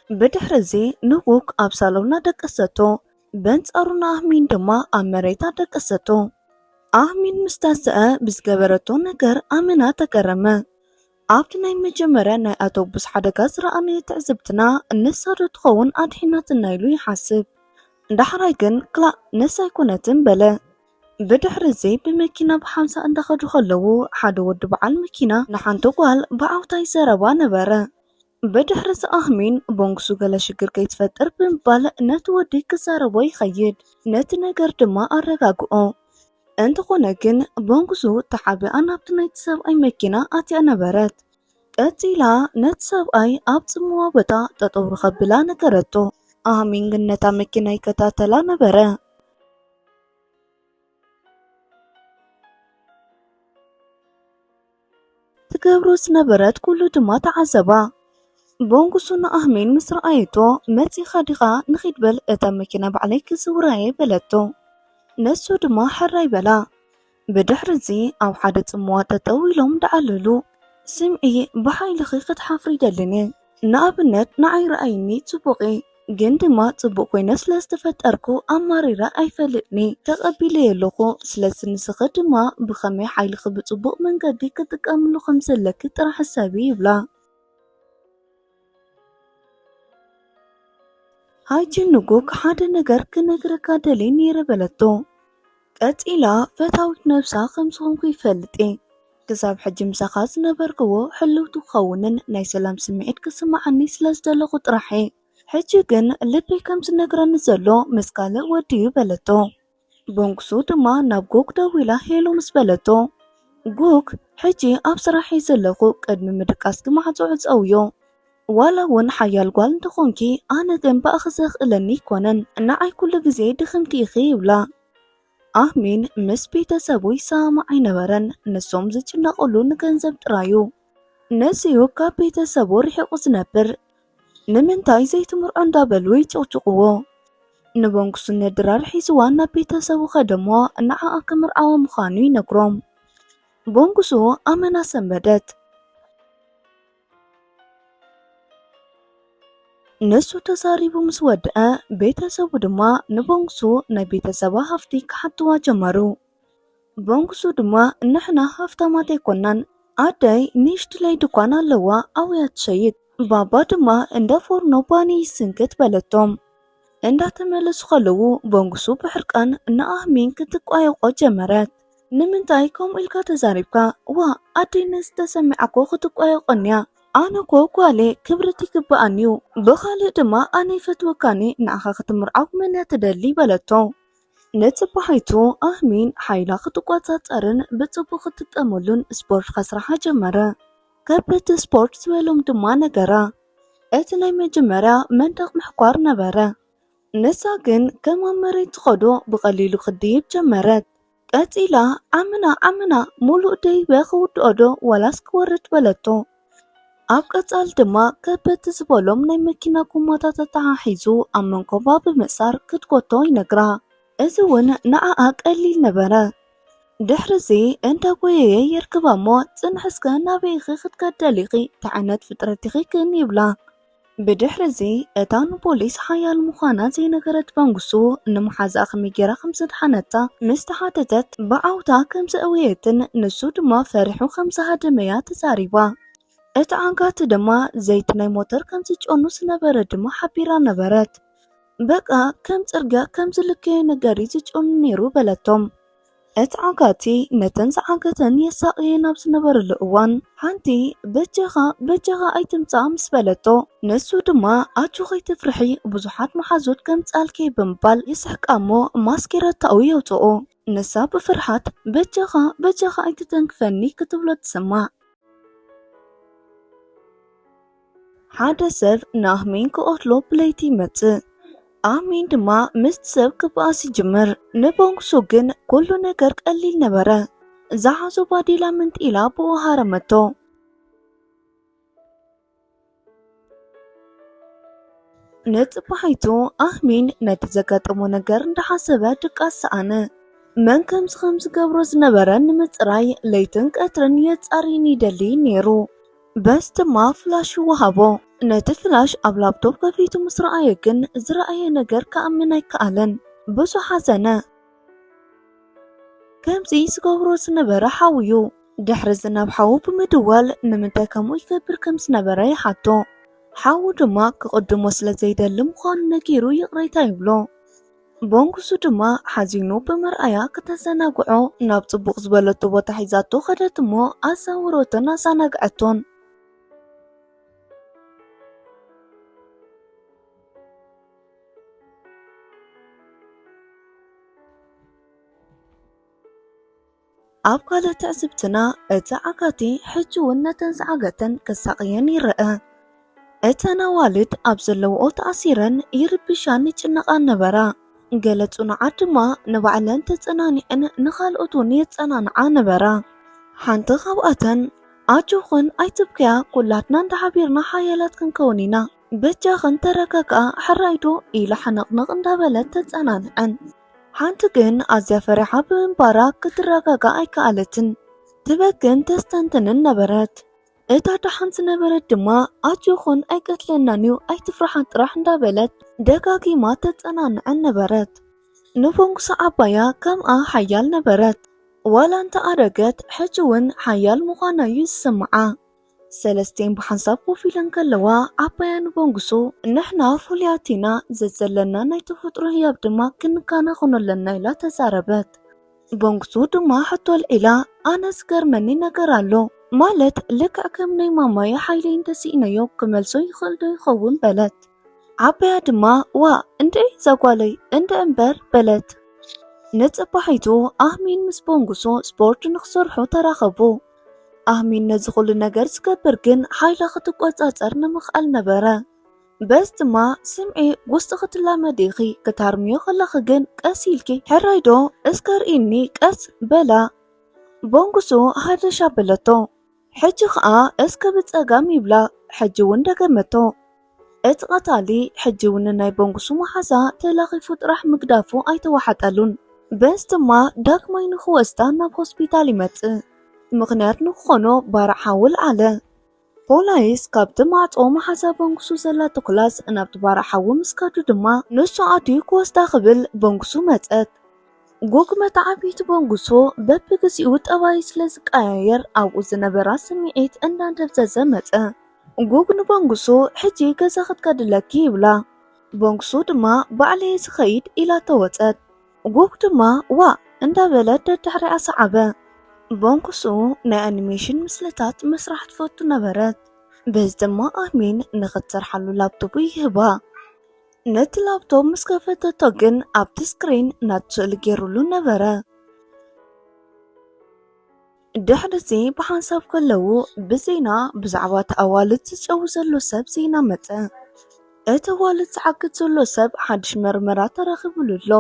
ብድሕሪ እዚ ንጉክ ኣብ ሳሎና ደቀሰቶ። በንጻሩ ንኣህሚን ድማ ኣብ መሬታ ደቀሰቶ። ኣህሚን ምስ ተስአ ብዝገበረቶ ነገር ኣመና ተገረመ። ኣብቲ ናይ መጀመርያ ናይ ኣውቶቡስ ሓደጋ ዝረኣናዮ ትዕዝብትና ንሳ ዶ ትኸውን ኣድሒናትና ኢሉ ይሓስብ። ዳሕራይ ግን ክላእ ንሳ ኣይኮነትን በለ። ብድሕሪ እዚ ብመኪና ብሓምሳ እንዳኸዱ ከለዉ ሓደ ወዲ በዓል መኪና ንሓንቲ ጓል ብዓውታ ይዘረባ ነበረ። ብድሕሪ እዚ ኣህሚን ቦንግሱ ገለ ሽግር ከይትፈጥር ብምባል ነቲ ወዲ ክዛረቦ ይኸይድ። ነቲ ነገር ድማ ኣረጋግኦ። እንተኾነ ግን ቦንግሱ ተሓቢኣ ናብቲ ናይቲ ሰብኣይ መኪና ኣትያ ነበረት። ቀጺላ ነቲ ሰብኣይ ኣብ ጽምዋ ቦታ ጠጠው ርከብላ ነገረቶ። ኣህሚን ግን ነታ መኪና ይከታተላ ነበረ። ትገብሮ ዝነበረት ኩሉ ድማ ተዓዘባ። ቦንጉሱ ንኣህሚን ምስ ረኣየቶ፣ "መጺኻ ዲኻ? ንኺድ በል፣ እታ መኪና ባዕለይ ክዝውራ እየ" በለቶ። ንሱ ድማ ሕራይ በላ። ብድሕሪ እዚ ኣብ ሓደ ጽምዋ ጠጠው ኢሎም ደዓለሉ። "ስምዒ፣ ብሓይልኺ ክትሓፍሪ ይደልን እየ። ንኣብነት ንዓይ ረኣይኒ፣ ጽቡቕ እየ፣ ግን ድማ ጽቡቕ ኮይነ ስለ ዝተፈጠርኩ ኣማሪረ ኣይፈልጥን እየ፣ ተቐቢለዮ ኣለኹ። ስለዚ ንስኺ ድማ ብኸመይ ሓይልኺ ብጽቡቕ መንገዲ ክትጥቀምሉ ከም ዘለኪ ጥራሕ ሕሰቢ" ይብላ። ሃይጂን ንጉክ ሓደ ነገር ክነግረካ ደልየ ነይረ በለቶ። ቀጺላ፣ "ፈታዊት ነብሳ ከም ዝኾንኩ ይፈልጥ እየ። ክሳብ ሕጂ ምሳኻ ዝነበርክዎ ሕልውቲ ክኸውንን ናይ ሰላም ስምዒት ክስምዓኒ ስለ ዝደለኹ ጥራሕ እየ። ሕጂ ግን ልበይ ከም ዝነግረኒ ዘሎ ምስ ካልእ ወዲ እዩ" በለቶ። ቦንግሱ ድማ ናብ ጉክ ደዊላ ሄሎ ምስ በለቶ፣ "ጉክ፣ ሕጂ ኣብ ስራሕ እየ ዘለኹ፣ ቅድሚ ምድቃስኪ ማዕጾ ዕጸውዮ። ዋላ እውን ሓያል ጓል እንተኾንኪ፣ ኣነ ግን ብኣኺ ዘኽእለኒ ኣይኮነን፣ ንዓይ ኩሉ ግዜ ድኽምቲ ኢኺ" ይብላ። ኣህሚን ምስ ቤተሰቡ ይሰማማዕ ኣይነበረን፣ ንሶም ዝጭነቕሉ ንገንዘብ ጥራዩ። ነዚዩ ካብ ቤተሰቡ ርሒቑ ዝነብር። ንምንታይ ዘይትምርዖ እንዳበሉ ይጭቕጭቕዎ። ንቦንግሱ ንድራር ሒዝዋ ናብ ቤተሰቡ ከደሞ ንዓኣ ክምርዓዋ ምዃኑ ይነግሮም። ቦንግሱ ኣመና ሰንበደት። ንሱ ተዛሪቡ ምስ ወድአ፣ ቤተሰቡ ድማ ንቦንግሱ ናይ ቤተሰባ ሃፍቲ ክሓትዋ ጀመሩ። ቦንግሱ ድማ፣ "ንሕና ሃፍታማት ኣይኮናን፣ ኣደይ ንእሽትለይ ድኳን ኣለዋ፣ ኣብያ ትሸይጥ፣ ባባ ድማ እንዳ ፎርኖ ባኒ ይስንክት" በለቶም። እንዳተመለሱ ከለዉ፣ ቦንግሱ ብሕርቃን ንኣህሚን ክትቋየቆ ጀመረት። "ንምንታይ ከምኡ ኢልካ ተዛሪብካ? ዋ፣ ኣደይ ነዚ ተሰሚዓኮ ክትቋየቆንያ። ኣነ ኮ ጓሌ ክብረት ይግብኣንዩ። ብኻልእ ድማ ኣነ ይፈትወካኒ፣ ንኣኻ ክትምርዓው መንያ ትደሊ?" በለቶ። ንጽባሒቱ ኣህሚን ሓይላ ክትቆጻጸርን ብጽቡቕ ክትጥቀመሉን ስፖርት ከስርሓ ጀመረ። ከበድቲ ስፖርት ዝበሎም ድማ ነገራ። እቲ ናይ መጀመርያ መንደቕ ምሕኳር ነበረ። ንሳ ግን ከም ኣብ መሬት ዝኸዶ ብቐሊሉ ክትድይብ ጀመረት። ቀጺላ፣ "ዓምና፣ ዓምና፣ ሙሉእ ደይበ ክውድኦ ዶ ዋላስ ክወርድ?" በለቶ። ኣብ ቀጻሊ ድማ ከበድቲ ዝበሎም ናይ መኪና ጎማታት ኣተሓሒዙ ኣብ መንኮባ ብምእሳር ክትጎቶ ይነግራ። እዚ እውን ንዓኣ ቀሊል ነበረ። ድሕሪ እዚ እንዳ ጎየየ የርክባ እሞ፣ "ጽንሒ እስከ ናበይ ኢኺ ክትከዲ ደሊኺ? እንታይ ዓይነት ፍጥረት ኢኺ ግን?" ይብላ። ብድሕሪ እዚ እታ ንፖሊስ ሓያል ምዃና ዘይነገረት ቦንግሱ ንመሓዛኣ ከመይ ጌራ ከም ዘድሓነታ ምስ ተሓተተት፣ ብዓውታ ከም ዘእወየትን ንሱ ድማ ፈሪሑ ከም ዝሃደመያ ተዛሪባ። እቲ ዓጋቲ ድማ ዘይቲ ናይ ሞተር ከም ዝጨኑ ዝነበረ ድማ ሓቢራ ነበረት። "በቃ ከም ጽርግያ ከም ዝልከዮ ነገር እዩ ዝጨኑ ነይሩ" በለቶም። እቲ ዓጋቲ ነተን ዝዓገተን የሳቕየን ኣብ ዝነበረሉ እዋን፣ ሓንቲ "በጃኻ፣ በጃኻ ኣይትምጻእ" ምስ በለቶ፣ ንሱ ድማ "ኣጆኺ ኣይትፍርሒ፣ ብዙሓት መሓዙት ከምጽኣልኪ" ብምባል ይስሕቃ እሞ ማስኪረታኡ የውጽኦ። ንሳ ብፍርሃት "በጃኻ፣ በጃኻ ኣይትተንክፈኒ" ክትብሎ ትስማዕ። ሓደ ሰብ ንኣህሚን ክቐትሎ ብለይቲ ይመጽእ። ኣህሚን ድማ ምስቲ ሰብ ክበኣስ ይጅምር። ንቦንግሱ ግን ኩሉ ነገር ቀሊል ነበረ። ዝሓዞ ባዴላ ምንጢላ ብኡ ሃረመቶ። ንጽባሒቱ ኣህሚን ነቲ ዘጋጠሞ ነገር እንዳሓሰበ ድቃስ ሰኣነ። መን ከምዚ ከም ዝገብሮ ዝነበረ ንምጽራይ ለይትን ቀትርን የጻርይን ይደልይን ነይሩ። በስ ድማ ፍላሽ ይወሃቦ። ነቲ ፍላሽ ኣብ ላፕቶፕ ከፊቱ ምስ ረኣየ ግን ዝረኣየ ነገር ክኣምን ኣይከኣለን። ብዙሕ ሓዘነ። ከምዚ ዝገብሮ ዝነበረ ሓውዩ። ድሕሪ እዚ ናብ ሓዉ ብምድዋል ንምንታይ ከምኡ ይገብር ከም ዝነበረ ይሓቶ። ሓዉ ድማ ክቕድሞ ስለ ዘይደሊ ምዃኑ ነጊሩ ይቕሬታ ይብሎ። ቦንግሱ ድማ ሓዚኑ ብምርኣያ ክተዘናግዖ ናብ ጽቡቕ ዝበለቶ ቦታ ሒዛቶ ከደት እሞ ኣዛወረቶን ኣዘናግዐቶን። ኣብ ካልእ ትዕዝብትና፣ እቲ ዓጋቲ ሕጂ እውን ነተን ዝዓገተን ከሳቕየን ይረአ። እተን ኣዋልድ ኣብ ዘለውኦ ተኣሲረን ይርብሻን ይጭነቓን ነበራ። ገለ ጽኑዓት ድማ ንባዕለን ተጸናኒዐን ንኻልኦት እውን የጸናንዓ ነበራ። ሓንቲ ካብኣተን፣ "ኣጆኽን ኣይትብክያ፣ ኩላትና እንተሓቢርና ሓያላት ክንከውን ኢና። በጃኽን ተረጋግኣ፣ ሕራይ ዶ?" ኢላ ሕንቕንቕ እንዳበለት ተጸናንዐን። ሓንቲ ግን ኣዝያ ፈሪሓ ብምንባራ ክትረጋጋእ ኣይከኣለትን። ትበክን ተስተንትንን ነበረት። እታ ደሓን ዝነበረት ድማ፣ "ኣጆኽን ኣይቀትለናን እዩ፣ ኣይትፍርሓ ጥራሕ" እንዳበለት ደጋጊማ ተጸናንዐን ነበረት። ንቦንግሱ ዓባያ ከምኣ ሓያል ነበረት። ዋላ እንተ ኣረገት፣ ሕጂ እውን ሓያል ምዃና እዩ ዝስምዓ። ሰለስቲኤን ብሓንሳብ ኮፍ ኢለን ከለዋ፣ ዓባያ ንቦንግሱ፣ "ንሕና ፍሉያት ኢና፣ ዘዘለና ናይ ተፈጥሮ ህያብ ድማ ክንከናኸኖ ኣለና" ኢላ ተዛረበት። ቦንግሱ ድማ ሕቶ ኣልዒላ፣ ኣነ ዝገርመኒ ነገር ኣሎ፣ ማለት ልክዕ ከም ናይ ማማየ ሓይለይ እንተስኢነዮ ክመልሶ ይኽእል ዶ ይኸውን? በለት። ዓበያ ድማ፣ ዋ እንድዒ እዛ ጓለይ እንድዒ እምበር በለት። ንጽባሒቱ ኣህሚን ምስ ቦንግሱ ስፖርት ንኽሰርሑ ተራኸቡ። ኣህሚን ነዚ ኩሉ ነገር ዝገብር ግን ሓይላ ክትቆጻጸር ንምኽኣል ነበረ። በዚ ድማ ስምዒ፣ ውስጥኺ ትላመዲ ኢኺ፣ ክትሃርምዮ ከለኺ ግን ቀስ ኢልኪ፣ ሕራይ ዶ እስከ ርኢኒ ቀስ በላ። ቦንግሱ ሃደሽ ኣበለቶ። ሕጂ ኸኣ እስከ ብጸጋም ይብላ። ሕጂ እውን ደገመቶ። እቲ ቀታሊ ሕጂ እውን ንናይ ቦንግሱ መሓዛ ተላኺፉ ጥራሕ ምግዳፉ ኣይተዋሓጠሉን። በዚ ድማ ዳግማይ ንኽወስዳ ናብ ሆስፒታል ይመጽእ። ምኽንያት ንክኾኖ ባርዕ ሓዊ ኣልዓለ። ፖላይስ ካብቲ ማዕጾ መሓዛ ቦንግሱ ዘላቶ ክላስ ናብቲ ባርዕ ሓዊ ምስ ከዱ ድማ ንሱ ኣትዩ ክወስዳ ክብል ቦንግሱ መጸት። ጉግ መተዓቢት ቦንግሱ በብግዚኡ ጠባዩ ስለ ዝቀያየር ኣብኡ ዝነበራ ስምዒት እንዳደብዘዘ መጸ። ጉግ ንቦንግሱ ሕጂ ገዛ ክትከድለኪ ይብላ። ቦንግሱ ድማ ባዕለየ ዝኸይድ ኢላ ተወጸት። ጉግ ድማ ዋእ እንዳበለ ደድሕሪኣ ሰዓበ። ቦንግሱ ናይ ኣኒሜሽን ምስልታት ምስራሕ ትፈቱ ነበረት። በዚ ድማ ኣህሚን ንኽትሰርሓሉ ላፕቶፕ ይህባ። ነቲ ላፕቶፕ ምስ ከፈተቶ ግን ኣብቲ ስክሪን ናቱ ስእሊ ገይሩሉ ነበረ። ድሕሪ እዚ ብሓንሳብ ከለዉ ብዜና ብዛዕባ እቲ ኣዋልድ ዝጨዊ ዘሎ ሰብ ዜና መጸ። እቲ ኣዋልድ ዝዓግት ዘሎ ሰብ ሓድሽ መርመራ ተረኺቡሉ ኣሎ።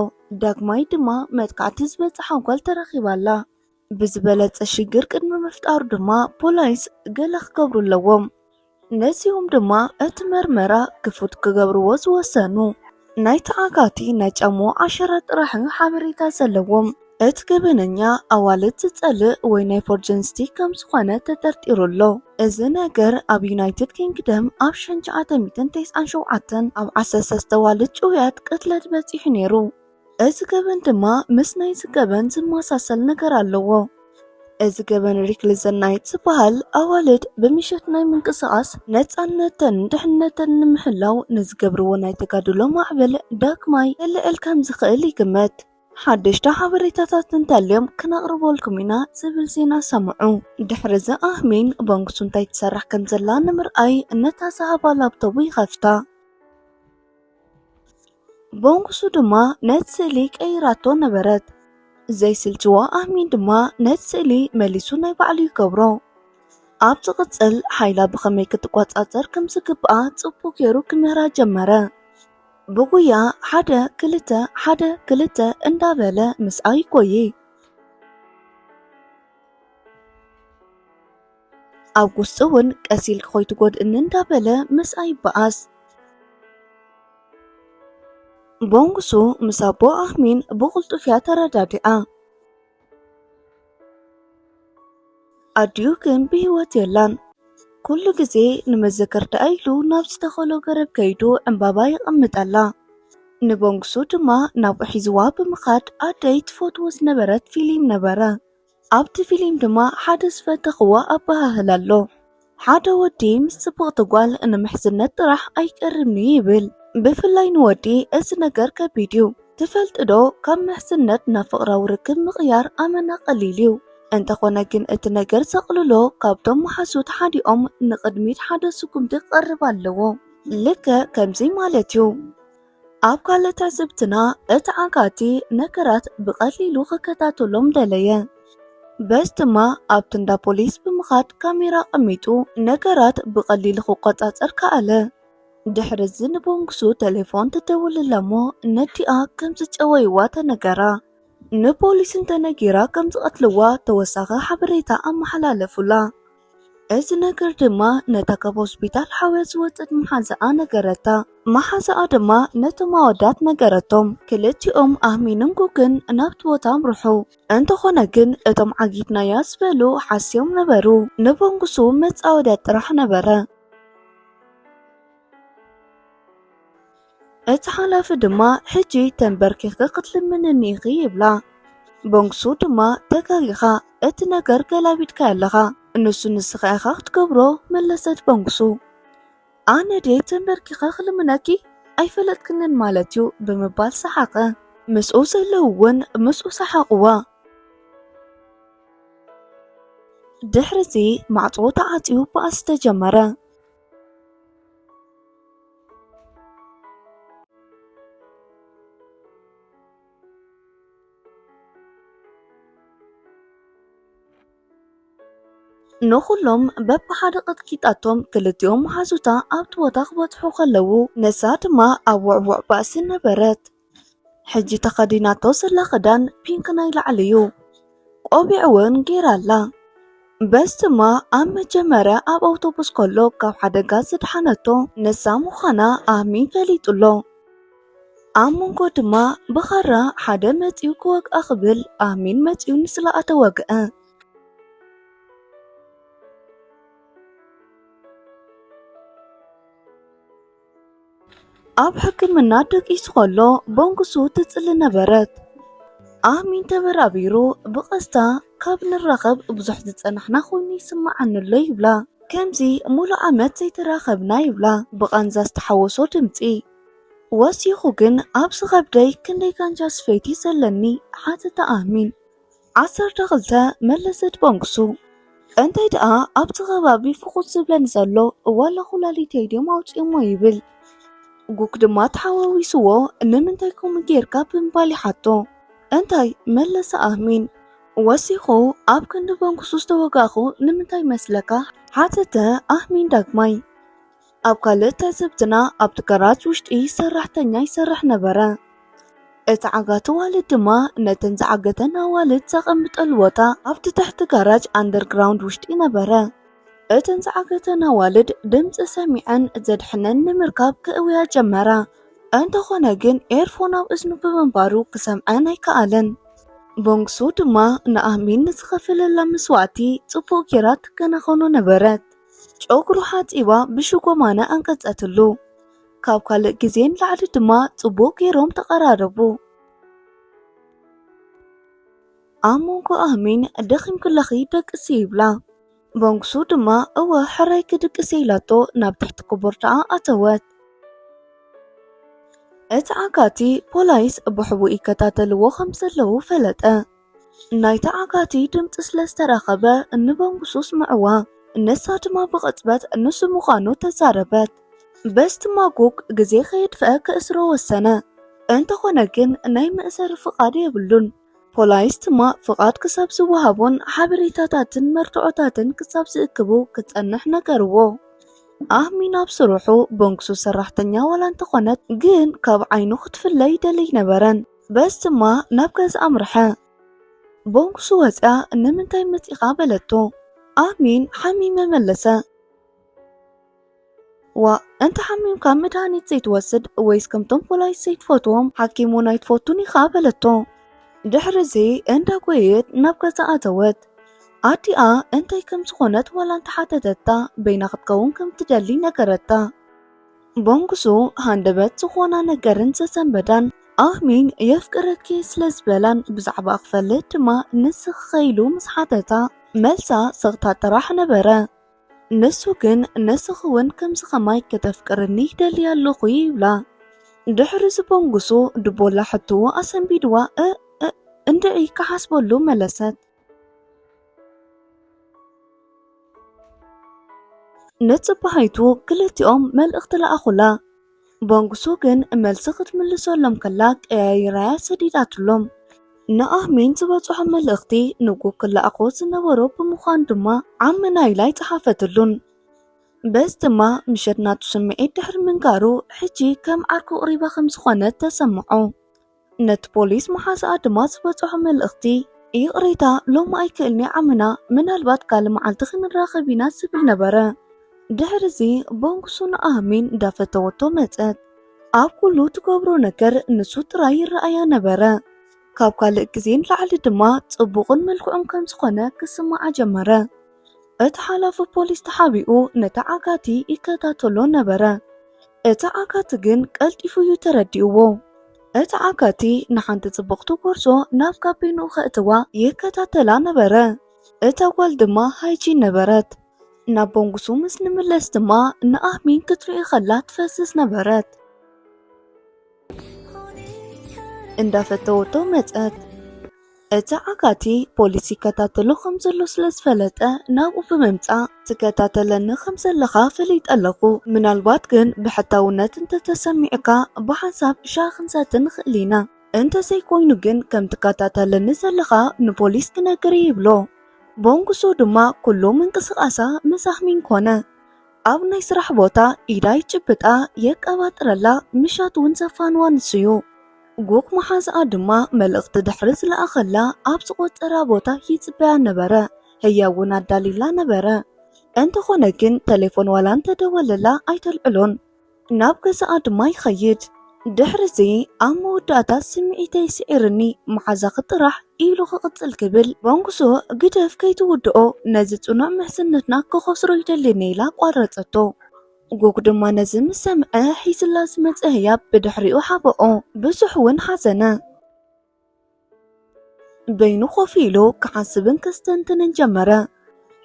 ዳግማይ ድማ መጥቃዕቲ ዝበጽሓ ጓል ተረኺባ ኣላ። ብዝበለጸ ሽግር ቅድሚ ምፍጣሩ ድማ ፖላይስ ገለ ክገብሩ ኣለዎም። ነዚኦም ድማ እቲ መርመራ ክፉት ክገብርዎ ዝወሰኑ። ናይ ተዓጋቲ ናይ ጫምኡ ዓሸራ ጥራሕ እዩ ሓበሬታ ዘለዎም። እቲ ገበነኛ ኣዋልድ ዝጸልእ ወይ ናይ ፎርጀንስቲ ከም ዝኾነ ተጠርጢሩ ኣሎ። እዚ ነገር ኣብ ዩናይትድ ኪንግደም ኣብ ሽሕን ትሽዓተ ሚእትን ተስዓን ሸውዓተን ኣብ ዓሰርተ ኣዋልድ ጭውያት ቅትለት በጺሑ ነይሩ። እዚ ገበን ድማ ምስ ናይዚ ገበን ዝመሳሰል ነገር ኣለዎ። እዚ ገበን ሪክልዘን ናይት ዝበሃል ኣዋልድ ብምሸት ናይ ምንቅስቓስ ነጻነተን ድሕነተን ንምሕላው ንዝገብርዎ ናይ ተጋድሎ ማዕበል ዳግማይ ከልዕል ከም ዝኽእል ይግመት። ሓደሽቲ ሓበሬታታት እንተልዮም ክነቕርበልኩም ኢና ዝብል ዜና ሰምዑ። ድሕሪ እዚ ኣህሚን ቦንግሱ እንታይ ትሰርሕ ከም ዘላ ንምርኣይ ነታ ዝሃባ ላፕቶቡ ይኸፍታ። ቦንግሱ ድማ ነቲ ስእሊ ቀይራቶ ነበረት። ዘይስልችዋ ኣህሚን ድማ ነቲ ስእሊ መሊሱ ናይ ባዕሉ ይገብሮ። ኣብ ዝቕጽል ሓይላ ብኸመይ ክትቆጻጸር ከም ዝግብኣ ጽቡቕ ገይሩ ክምህራ ጀመረ። ብጉያ ሓደ ክልተ ሓደ ክልተ እንዳበለ ምስኣ ይጎዪ። ኣብ ውስጢ እውን ቀስ ኢልኪ ኮይትጎድእኒ እንዳበለ ምስኣ ይበኣስ። ቦንግሱ ምስ ኣቦ ኣህሚን ብቕልጡፍ እያ ተረዳዲኣ። ኣዲኡ ግን ብህይወት የላን። ኩሉ ግዜ ንመዘከርታ ኢሉ ናብ ዝተኸሎ ገረብ ከይዱ ዕምባባ የቐምጠላ። ንቦንግሱ ድማ ናብኡ ሒዝዋ ብምኻድ ኣደይ ትፈትዎ ዝነበረት ፊልም ነበረ። ኣብቲ ፊልም ድማ ሓደ ዝፈተኽዎ ኣበሃህላ ኣሎ። ሓደ ወዲ ምስ ጽብቕቲ ጓል ንምሕዝነት ጥራሕ ኣይቀርብን እዩ ይብል። ብፍላይ ንወዲ እዚ ነገር ከቢድ እዩ። ትፈልጢ ዶ፣ ካብ ምሕዝነት ናብ ፍቕራዊ ርክብ ምቕያር ኣመና ቀሊል እዩ። እንተኾነ ግን እቲ ነገር ዘቕልሎ ካብቶም መሓዙት ሓዲኦም ንቕድሚት ሓደ ስጉምቲ ክቐርብ ኣለዎ። ልክዕ ከምዚ ማለት እዩ። ኣብ ካልእ ትዕዝብትና፣ እቲ ዓጋቲ ነገራት ብቐሊሉ ክከታተሎም ደለየ። በዚ ድማ ኣብቲ እንዳ ፖሊስ ብምኻድ ካሜራ ኣቐሚጡ ነገራት ብቐሊሉ ክቆጻጸር ከኣለ። ድሕሪ እዚ ንቦንግሱ ቴሌፎን ትደውልላ እሞ ነዲኣ ከም ዝጨወይዋ ተነገራ። ንፖሊስ እንተነጊራ ከም ዝቐትልዋ ተወሳኺ ሓበሬታ ኣመሓላለፉላ። እዚ ነገር ድማ ነታ ካብ ሆስፒታል ሓውያ ዝወጸት መሓዛኣ ነገረታ። መሓዛኣ ድማ ነቶም ኣወዳት ነገረቶም። ክልቲኦም ኣህሚንን ጉግን ናብቲ ቦታ ኣምርሑ። እንተኾነ ግን እቶም ዓጊትናያ ዝበሉ ሓስዮም ነበሩ። ንቦንግሱ መጻወድያ ጥራሕ ነበረ። እቲ ሓላፊ ድማ ሕጂ ተንበርኪኺ ክትልምንኒ ኢኺ ይብላ። ቦንግሱ ድማ ተጋጊኻ፣ እቲ ነገር ገላቢጥካዮ ኣለኻ፣ ንሱ ንስኻ ኢኻ ክትገብሮ መለሰት ቦንግሱ። ኣነ ድየ ተንበርኪኸ ክልምነኪ? ኣይፈለጥክንን ማለት እዩ ብምባል ሰሓቐ። ምስኡ ዘለዉ እውን ምስኡ ሰሓቕዋ። ድሕሪ እዚ ማዕጾ ተዓጽዩ ባእሲ ተጀመረ። ንኹሎም በብሓደ ቀጥቂጣቶም፣ ክልቲኦም መሓዙታ ኣብቲ ቦታ ክበጽሑ ከለዉ፣ ንሳ ድማ ኣብ ውዕዉዕ ባእሲ ነበረት። ሕጂ ተኸዲናቶ ዘላ ክዳን ፒንክ ናይ ላዕሊ እዩ። ቆቢዕ እውን ገይራ ኣላ። በስ ድማ ኣብ መጀመርያ ኣብ ኣውቶቡስ ከሎ ካብ ሓደጋ ዝድሓነቶ ንሳ ምዃና ኣህሚን ፈሊጡ ኣሎ። ኣብ መንጎ ድማ ብኻራ ሓደ መጺኡ ክወግኣ ክብል ኣህሚን መጺኡ ንስለኣ ተወግአ። ኣብ ሕክምና ደቂሱ ከሎ ቦንግሱ ትጽሊ ነበረት። ኣህሚን ተበራቢሩ ብቐስታ፣ ካብ ንራኸብ ብዙሕ ዝጸናሕና ኮይኑ ይስምዓኒ ኣሎ ይብላ። ከምዚ ሙሉእ ዓመት ዘይተራኸብና ይብላ ብቓንዛ ዝተሓወሶ ድምጺ። ወሲኹ ግን፣ ኣብ ዝኸብደይ ክንደይ ጋንጃ ስፈይቲ ዘለኒ ሓተተ ኣህሚን። ዓሰርተ ክልተ መለሰት ቦንግሱ። እንታይ ደኣ ኣብቲ ከባቢ ፍኹስ ዝብለኒ ዘሎ ዋላ ኩላሊተይ ድዮም ኣውጺኦሞ ይብል። ጉክ ድማ ተሓዋዊስዎ ንምንታይ ከምኡ ጌርካ ብምባል ይሓቶ። እንታይ መለሰ ኣህሚን። ወሲኹ ኣብ ክንዲ ቦንግሱ ዝተወጋእኹ ንምንታይ መስለካ ሓተተ ኣህሚን ዳግማይ። ኣብ ካልእ ትዕዝብትና ኣብቲ ገራጅ ውሽጢ ሰራሕተኛ ይሰርሕ ነበረ። እቲ ዓጋቲ ዋልድ ድማ ነተን ዝዓገተን ኣዋልድ ዘቐምጠሉ ቦታ ኣብቲ ትሕቲ ጋራጅ ኣንደርግራውንድ ውሽጢ ነበረ። እተን ዝዓገተን ኣዋልድ ድምፂ ሰሚዐን ዘድሕነን ንምርካብ ክእውያ ጀመራ። እንተኾነ ግን ኤርፎን ኣብ እዝኑ ብምንባሩ ክሰምዐን ኣይከኣለን። ቦንግሱ ድማ ንኣህሚን ንዝኸፈለላ መስዋእቲ ጽቡቕ ጌራ ትከናኸኖ ነበረት። ጨጉሩ ሓጺባ ብሽጎማነ ኣንቀጸትሉ። ካብ ካልእ ግዜ ንላዕሊ ድማ ጽቡቕ ጌሮም ተቐራረቡ። ኣብ መንጎ ኣህሚን ደኺምክለኺ ደቅሲ ይብላ። ቦንግሱ ድማ እወ ሕራይ ክድቅስ ኢላቶ ናብ ትሕቲ ኮቦርታኣ ኣተወት። እቲ ዓጋቲ ፖላይስ ብሕቡእ ይከታተልዎ ከም ዘለዉ ፈለጠ። ናይቲ ዓጋቲ ድምፂ ስለ ዝተረኸበ ንቦንግሱ ስምዕዋ። ንሳ ድማ ብቕጽበት ንሱ ምዃኑ ተዛረበት። በስ ድማ ጉክ ግዜ ከየጥፍአ ክእስሮ ወሰነ። እንተኾነ ግን ናይ መእሰሪ ፍቓድ የብሉን። ፖላይስ ድማ ፍቓድ ክሳብ ዝወሃቦን ሓበሬታታትን መርትዖታትን ክሳብ ዝእክቡ ክጸንሕ ነገርዎ። ኣህሚን ኣብ ስርሑ ቦንግሱ ሰራሕተኛ ዋላ እንተኾነት ግን ካብ ዓይኑ ክትፍለ ይደሊ ኣይነበረን። በስ ድማ ናብ ገዛ ኣምርሐ። ቦንግሱ ወፅያ ንምንታይ መፂኻ በለቶ። ኣህሚን ሓሚመ መለሰ። ዋ እንተ ሓሚምካ መድሃኒት ዘይትወስድ ወይስ ከምቶም ፖላይስ ዘይትፈትዎም ሓኪም እውን ኣይትፈቱን ኢኻ በለቶ። ድሕሪ እዚ እንዳጎየየት ናብ ገዛ ኣተወት። ኣዲኣ እንታይ ከም ዝኾነት ዋላ እንተሓተተታ በይና ክትከውን ከም ትደሊ ነገረታ። ቦንግሱ ሃንደበት ዝኾና ነገርን ዘሰንበዳን ኣህሚን የፍቅረኪ ስለ ዝበላን ብዛዕባ ክፈልጥ ድማ ንስኺ ኢሉ ምስ ሓተታ መልሳ ስቕታ ጥራሕ ነበረ። ንሱ ግን ንስኺ እውን ከምዚ ኸማይ ከተፍቅርኒ ይደሊ ኣለኹ ይብላ። ድሕሪ እዚ ቦንግሱ ድቦላ ሕትኡ ኣሰንቢድዋ እ እ እንድዒ ክሓስበሉ መለሰት። ንጽባሒቱ ክልቲኦም መልእኽቲ ለኣኹላ። ቦንግሱ ግን መልሲ ክትምልሰሎም ከላ ቀያይራያ ሰዲዳትሎም። ንኣህሚን ዝበጽሖ መልእኽቲ ንጉክ ክለኣኾ ዝነበሮ ብምዃኑ ድማ ዓሚ ናይላ ኣይጸሓፈትሉን። በዚ ድማ ምሸት ናቱ ስምዒት ድሕሪ ምንጋሩ ሕጂ ከም ዓርኩ ቅሪባ ከም ዝኾነት ተሰምዖ። ነቲ ፖሊስ መሓዛኣ ድማ ዝበጽሖ መልእኽቲ፣ ይቕሬታ ሎሚ ኣይክእልኒ ዓምና፣ ምናልባት ካልእ መዓልቲ ክንራኸብ ኢና ዝብል ነበረ። ድሕሪ እዚ ቦንግሱ ንኣህሚን እንዳፈተወቶ መጸት። ኣብ ኩሉ ትገብሮ ነገር ንሱ ጥራይ ይረኣያ ነበረ። ካብ ካልእ ግዜ ንላዕሊ ድማ ጽቡቕን ምልኩዕን ከም ዝኾነ ክስምዓ ጀመረ። እቲ ሓላፊ ፖሊስ ተሓቢኡ ነቲ ዓጋቲ ይከታተሎ ነበረ። እቲ ዓጋቲ ግን ቀልጢፉ እዩ ተረዲእዎ። እቲ ዓጋቲ ንሓንቲ ጽብቕቲ ጎርዞ ናብ ጋቤንኡ ከእትዋ ይከታተላ ነበረ። እታ ጓል ድማ ሃይጂን ነበረት። ናብ ቦንግሱ ምስ ንምለስ ድማ ንኣህሚን ክትሪኦ ከላ ትፈስስ ነበረት። እንዳፈተወቶ መጸት። እቲ ዓጋቲ ፖሊስ ይከታተሎ ከም ዘሎ ስለ ዝፈለጠ፣ ናብኡ ብምምጻእ፣ "ትከታተለኒ ከም ዘለኻ ፈሊጠ ኣለኹ። ምናልባት ግን ብሕታውነት እንተተሰሚዕካ፣ ብሓንሳብ ሻሂ ክንሰቲ ንኽእል ኢና። እንተዘይኮይኑ ግን፣ ከም ትከታተለኒ ዘለኻ ንፖሊስ ክነግር እየ" ይብሎ። ቦንጉሱ ድማ ኩሉ ምንቅስቓሳ ምስ ኣህሚን ኮነ። ኣብ ናይ ስራሕ ቦታ ኢዳ ይጭብጣ፣ የቀባጥረላ፣ ምሻት እውን ዘፋንዋ ንሱ እዩ። ጉክ መሓዝኣ ድማ መልእኽቲ ድሕሪ ዝለኣኸላ ኣብ ዝቖጸራ ቦታ ይጽበያ ነበረ። ህያብ እውን ኣዳሊላ ነበረ። እንተኾነ ግን ተሌፎን ዋላ እንተደወለላ ኣይተልዕሎን። ናብ ገዛኣ ድማ ይኸይድ። ድሕሪ እዚ ኣብ መወዳእታ ስምዒተይ ስዒርኒ፣ መሓዛኺ ጥራሕ ኢሉ ክቕጽል ክብል፣ ቦንጉሱ ግደፍ ከይትውድኦ፣ ነዚ ጽኑዕ ምሕዝነትና ክኸስሮ ይደልየኒ ኢላ ኣቋረጸቶ። ጉክ ድማ ነዚ ምስ ሰምዐ፣ ሒዝላ ዝመጸ ህያብ ብድሕሪኡ ሓበኦ። ብዙሕ እውን ሓዘነ። በይኑ ኮፍ ኢሉ ክሓስብን ከስተንትንን ጀመረ።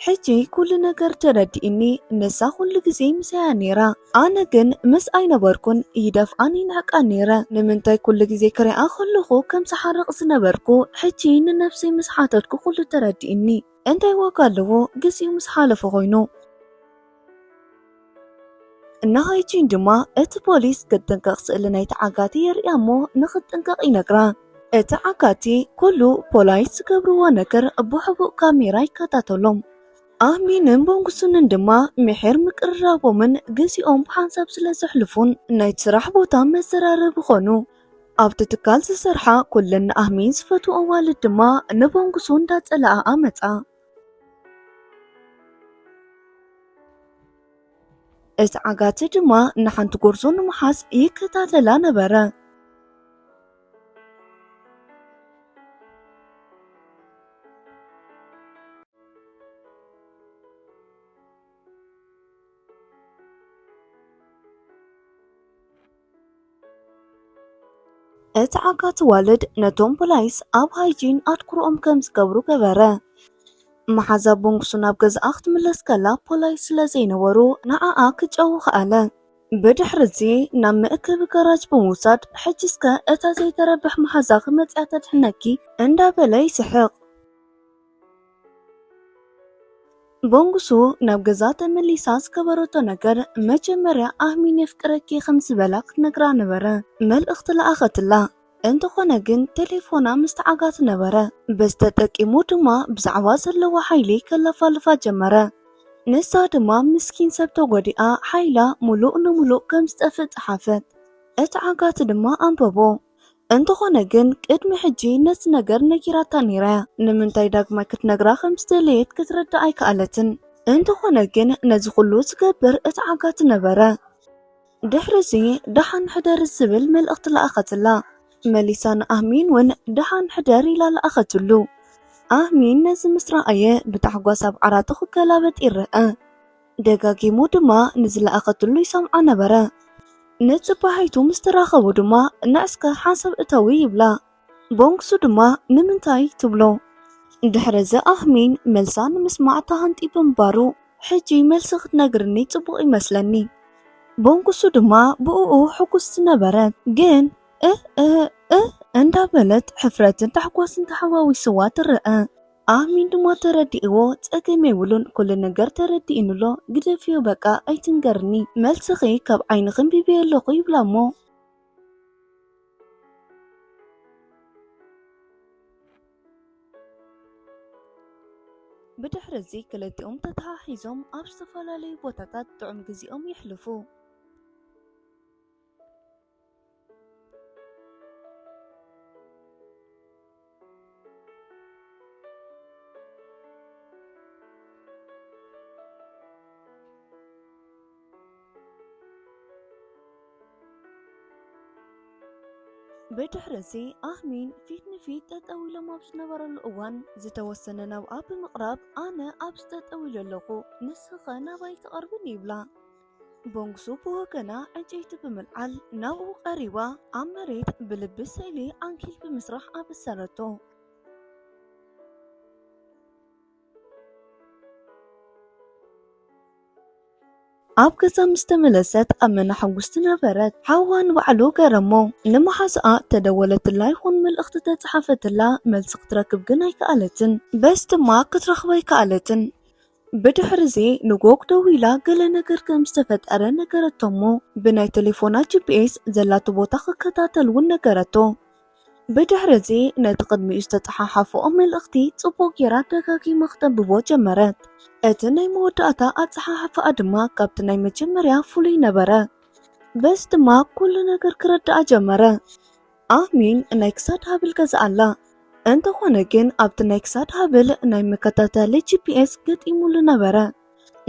ሕጂ ኩሉ ነገር ተረዲእኒ፣ ንሳ ኩሉ ግዜ ምሳያ ነይራ። ኣነ ግን ምስ ኣይነበርኩን ይደፍኣን ይንዕቃን ነይረ። ንምንታይ ኩሉ ግዜ ክሪኣ ከለኹ ከም ዝሓርቕ ዝነበርኩ፣ ሕጂ ንነብሰይ ምስ ሓተትኩ ኩሉ ተረዲእኒ። እንታይ ዋጋ ኣለዎ፣ ግዜኡ ምስ ሓለፈ ኮይኑ። ንሃይጂን ድማ እቲ ፖሊስ ክትጥንቀቕ ስእሊ ናይቲ ዓጋቲ የርእያ እሞ ንኽትጥንቀቕ ይነግራ። እቲ ዓጋቲ ኩሉ ፖላይስ ዝገብርዎ ነገር ብሕቡእ ካሜራ ይከታተሎም። ኣህሚንን ቦንጉሱንን ድማ ምሒር ምቅርራቦምን ግዜኦም ብሓንሳብ ስለ ዘሕልፉን ናይቲ ስራሕ ቦታ መዘራረቢ ኾኑ። ኣብቲ ትካል ዝሰርሓ ኩለን ንኣህሚን ዝፈትዎ ኣዋልድ ድማ ንቦንጉሱ እንዳጸለኣ ኣመጻ። እቲ ዓጋቲ ድማ ንሓንቲ ጎርዞ ንምሓዝ ይከታተላ ነበረ። እቲ ዓጋቲ ዋልድ ነቶም ፖላይስ ኣብ ሃይጂን ኣትኩሮኦም ከም ዝገብሩ ገበረ። መሓዛ ቦንጉሱ ናብ ገዛኣ ክትምለስ ከላ ፖላይስ ስለ ዘይነበሩ ንዓኣ ክጨው ከኣለ። ብድሕሪ እዚ ናብ መእከቢ ጋራጅ ብምውሳድ፣ "ሕጂ እስከ እታ ዘይተረብሕ መሓዛኺ መጺኣ ተድሕነኪ" እንዳበለ ይስሕቕ። ቦንጉሱ ናብ ገዛ ተመሊሳ ዝገበረቶ ነገር፣ መጀመርያ ኣህሚን የፍቅረኪ ከም ዝበላ ክትነግራ ነበረ። መልእኽቲ ለኣኸትላ። እንተኾነ ግን ተሌፎና ምስ ተዓጋቲ ነበረ። በዚ ተጠቂሙ ድማ ብዛዕባ ዘለዎ ሓይሊ ከለፋልፋ ጀመረ። ንሳ ድማ ምስኪን ሰብ ተጎዲኣ ሓይላ ሙሉእ ንሙሉእ ከም ዝጠፍእ ጸሓፈት። እቲ ዓጋቲ ድማ ኣንበቦ። እንተኾነ ግን ቅድሚ ሕጂ ነቲ ነገር ነጊራታ ነይራ እያ። ንምንታይ ዳግማይ ክትነግራ ከም ዝደለየት ክትርዳእ ኣይከኣለትን። እንተኾነ ግን ነዚ ኩሉ ዝገብር እቲ ዓጋቲ ነበረ። ድሕሪ እዚ ደሓን ሕደር ዝብል መልእኽቲ ለኣኸትላ። መሊሳ ንኣህሚን እውን ደሓን ሕደር ኢላ ለኣኸትሉ። ኣህሚን ነዚ ምስ ረኣየ ብታሕጓስ ኣብ ዓራቱ ክገላበጥ ይረአ። ደጋጊሙ ድማ ንዝለኣኸትሉ ይሰምዓ ነበረ። ንጽባሒቱ ምስ ተራኸቡ ድማ፣ "ንዕስከ ሓንሳብ እተዊ" ይብላ። ቦንግሱ ድማ፣ "ንምንታይ?" ትብሎ። ድሕሪ እዚ ኣህሚን መልሳ ንምስማዕ ተሃንጢ ብምባሩ፣ "ሕጂ መልሲ ክትነግርኒ ጽቡቕ ይመስለኒ።" ቦንግሱ ድማ ብእኡ ሕጉስቲ ነበረት፣ ግን "እህ፣ እህ፣ እህ" እንዳበለት ሕፍረትን ታሕጓስን ተሓዋዊስዋ ትረአ። ኣህሚን ድማ ተረዲእዎ፣ "ጸገም የብሉን፣ ኩሉ ነገር ተረዲእንሎ፣ ግደፍዮ በቃ፣ ኣይትንገርኒ። መልስኺ ካብ ዓይንኺ ኣንቢበዮ ኣለኹ" ይብላ እሞ። ብድሕሪ እዚ ክልቲኦም ተተሓሒዞም ኣብ ዝተፈላለዩ ቦታታት ጥዑም ግዜኦም የሕልፉ። ብድሕሪ እዚ ኣህሚን ፊት ንፊት ጠጠው ኢሎም ኣብ ዝነበረሉ እዋን፣ ዝተወሰነ ናብኣ ብምቕራብ፣ "ኣነ ኣብዚ ጠጠው ኢለ ኣለኹ፣ ንስኺኸ ናባይ ትቐርብን?" ይብላ። ቦንግሱ ብወገና ዕንጨይቲ ብምልዓል ናብኡ ቀሪባ፣ ኣብ መሬት ብልቢ ስእሊ ዓንኬል ብምስራሕ ኣበሰረቶ። ኣብ ገዛ ምስ ተመለሰት ኣብ መና ሕጉስቲ ነበረት። ሓዋ ንባዕሉ ገረሞ። ንመሓዝኣ ተደወለትላ ይኹን መልእኽቲ ተጻሓፈትላ መልሲ ክትረክብ ግን ኣይከኣለትን። በስ ድማ ክትረኽቦ ኣይከኣለትን። ብድሕሪ እዚ ንጎግ ደዊላ ገለ ነገር ከም ዝተፈጠረ ነገረቶ እሞ ብናይ ቴሌፎና ጂ ፒ ኤስ ዘላቶ ቦታ ክከታተል እውን ነገረቶ። ብድሕሪ እዚ ነቲ ቅድሚኡ ዝተጸሓሓፍኦ መልእኽቲ ጽቡቕ ጌራ ደጋጊማ ክተንብቦ ጀመረት። እቲ ናይ መወዳእታ ኣጸሓሕፋኣ ድማ ካብቲ ናይ መጀመርያ ፍሉይ ነበረ። በዚ ድማ ኩሉ ነገር ክርድኣ ጀመረ። ኣህሚን ናይ ክሳድ ሃብል ገዝኣላ። እንተኾነ ግን ኣብቲ ናይ ክሳድ ሃብል ናይ መከታተሊ ጂ ፒ ኤስ ገጢሙሉ ነበረ።